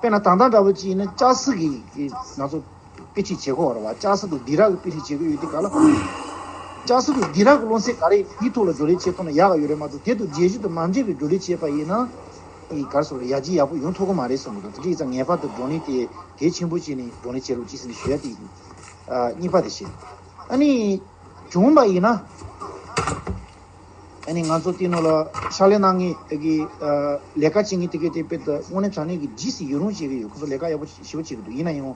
དཔེར་ན་ད་ལྟ་འདྲ་པོ་ཅིག་ཡིན་ན་ལྕགས་སྲེག་གི་ང་ཚོ་དཔེ་ཁྲིད་བྱེད་དགོས་པ་རེད་བ། ལྕགས་སྲེག་དང་སྡིགས་ར་གི་དཔེ་ཁྲིད་བྱེད་དགོས་ཡོད་དུས་ག་ལ། ལྕགས་སྲེག་དང་སྡིགས་ར་གི་རླུང་སེམས་ག་རེ་འདིའི་ཐོག་ལ་བགྲོ་གླེང་བྱེད་ཐུབ་ན་ཡག་ག་ཡོད་རེད་མ་གཏོགས་དེ་དང་རྗེས་གཞི་དང་མ་འབྲེལ་བའི་བགྲོ་གླེང་བྱས་པ་ཡིན་ན། ཨི་ག་རེ་ཟེར་དགོས་རེད། ཡར་རྒྱས་ཡག་པོ་ཡོང་ཐུབ་ཀྱི་མ་རེད་བསམ་གི་འདུག་དེ་འདྲ་ཡིན་ཙང་ངེས་པར་དུ་བགྲོ་གླེང་དེ་གལ་ཆེན་པོ་བྱས་ནས་བགྲོ་གླེང་བྱེད་རོགས་གྱིས་ཟེར་ནས་ཞུ་ཡ་དེ་ཡིན། ཨ་གཉིས་པ་དེ་བྱས། ཨ་ནི། བྱུང་བ་ཡིན་ན། ཨ་ནི་ང་ཚོ་དེ་ནང་ལ་ཕྱག་ལས་གནང་མཁན་གྱི་ཨ་ལས་ཀ་བྱེད་མཁན་དེ་གའི་དེ་དཔེ་ད་དངོས་གནས་དྲང་གནས་ཀྱི་ཇི་སྲིད་ཡུན་རིང་བྱེད་ཀྱི་ཡོད། ཁོ་ཚོ་ལས་ཀ་ཡག་པོ་ཞེ་པོ་བྱེད་ཀྱི་འདུག་ཡིན་ན་ཡང་།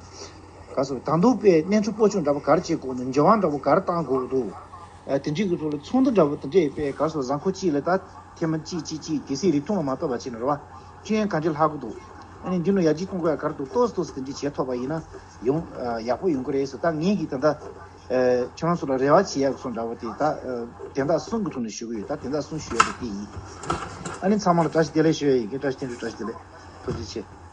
ག་རེ་ཟེར་ད་དུང་དཔེ་གནས་ཚུལ་སྤོ་སྐྱོང་འདྲ་པོ་ག་རེ་བྱེད་དགོས་འདུག་འགྱུར་བ་འདྲ་པོ་ག་རེ་གཏང་དགོས་འདུག་ཨ་དེ་འདྲའི་གི་ཐོག་ལ་ཚོགས་འདུ་འདྲ་པོ་དེ་འདྲས་དཔེ་ག་རེ་ཟེར་གཟའ་འཁོར་གཅིག་ལ་ད་ཐེངས་མ་གཅིག་གཅིག་གཅིག་གལ་སྲིད་རིགས་མཐུན་ལ་མ་གཏོགས་པ་བྱས་ན་རེད་བ། སྐྱོན་ག་འདྲས་ལྷག་གི་འདུག་ཨ་ནི་འདི་ནང་ཡར་རྒྱས་གཏོང་དགོས་ཡ་ག་རེ་འདུག་ཏོག་ཙམ་ཏོག་ཙམ་དེ་འདྲས་བྱེད་ཐུབ་པ་ཡིན་ན་ཡང་ཡག་པོ་ཡོང་གི་རེད་ཟེར། ད་ངས་གི་ད་ལྟ་ཁྱེད་རང་ཚོ་ལ་རེ་བ་བྱེད་ཡག་གི་སོང་འདྲ་པོ་དེ་ད་དོན་དག་གསུམ་གི་ཐོག་ནས་ཞུ་གི་ཡོད། ད་དོན་དག་གསུམ་ཞུ་ཡ་དེ་དེ་ཡིན། ཨ་ནི་ཚང་མ་ལ་བཀྲ་ཤིས་བདེ་ལེགས་ཞུ་ཡ་ཡིན། བཀྲ་ཤིས་བདེ་ལེགས། བཀྲ་ཤིས་བདེ་ལེགས། ཐུགས་རྗེ་ཆེ།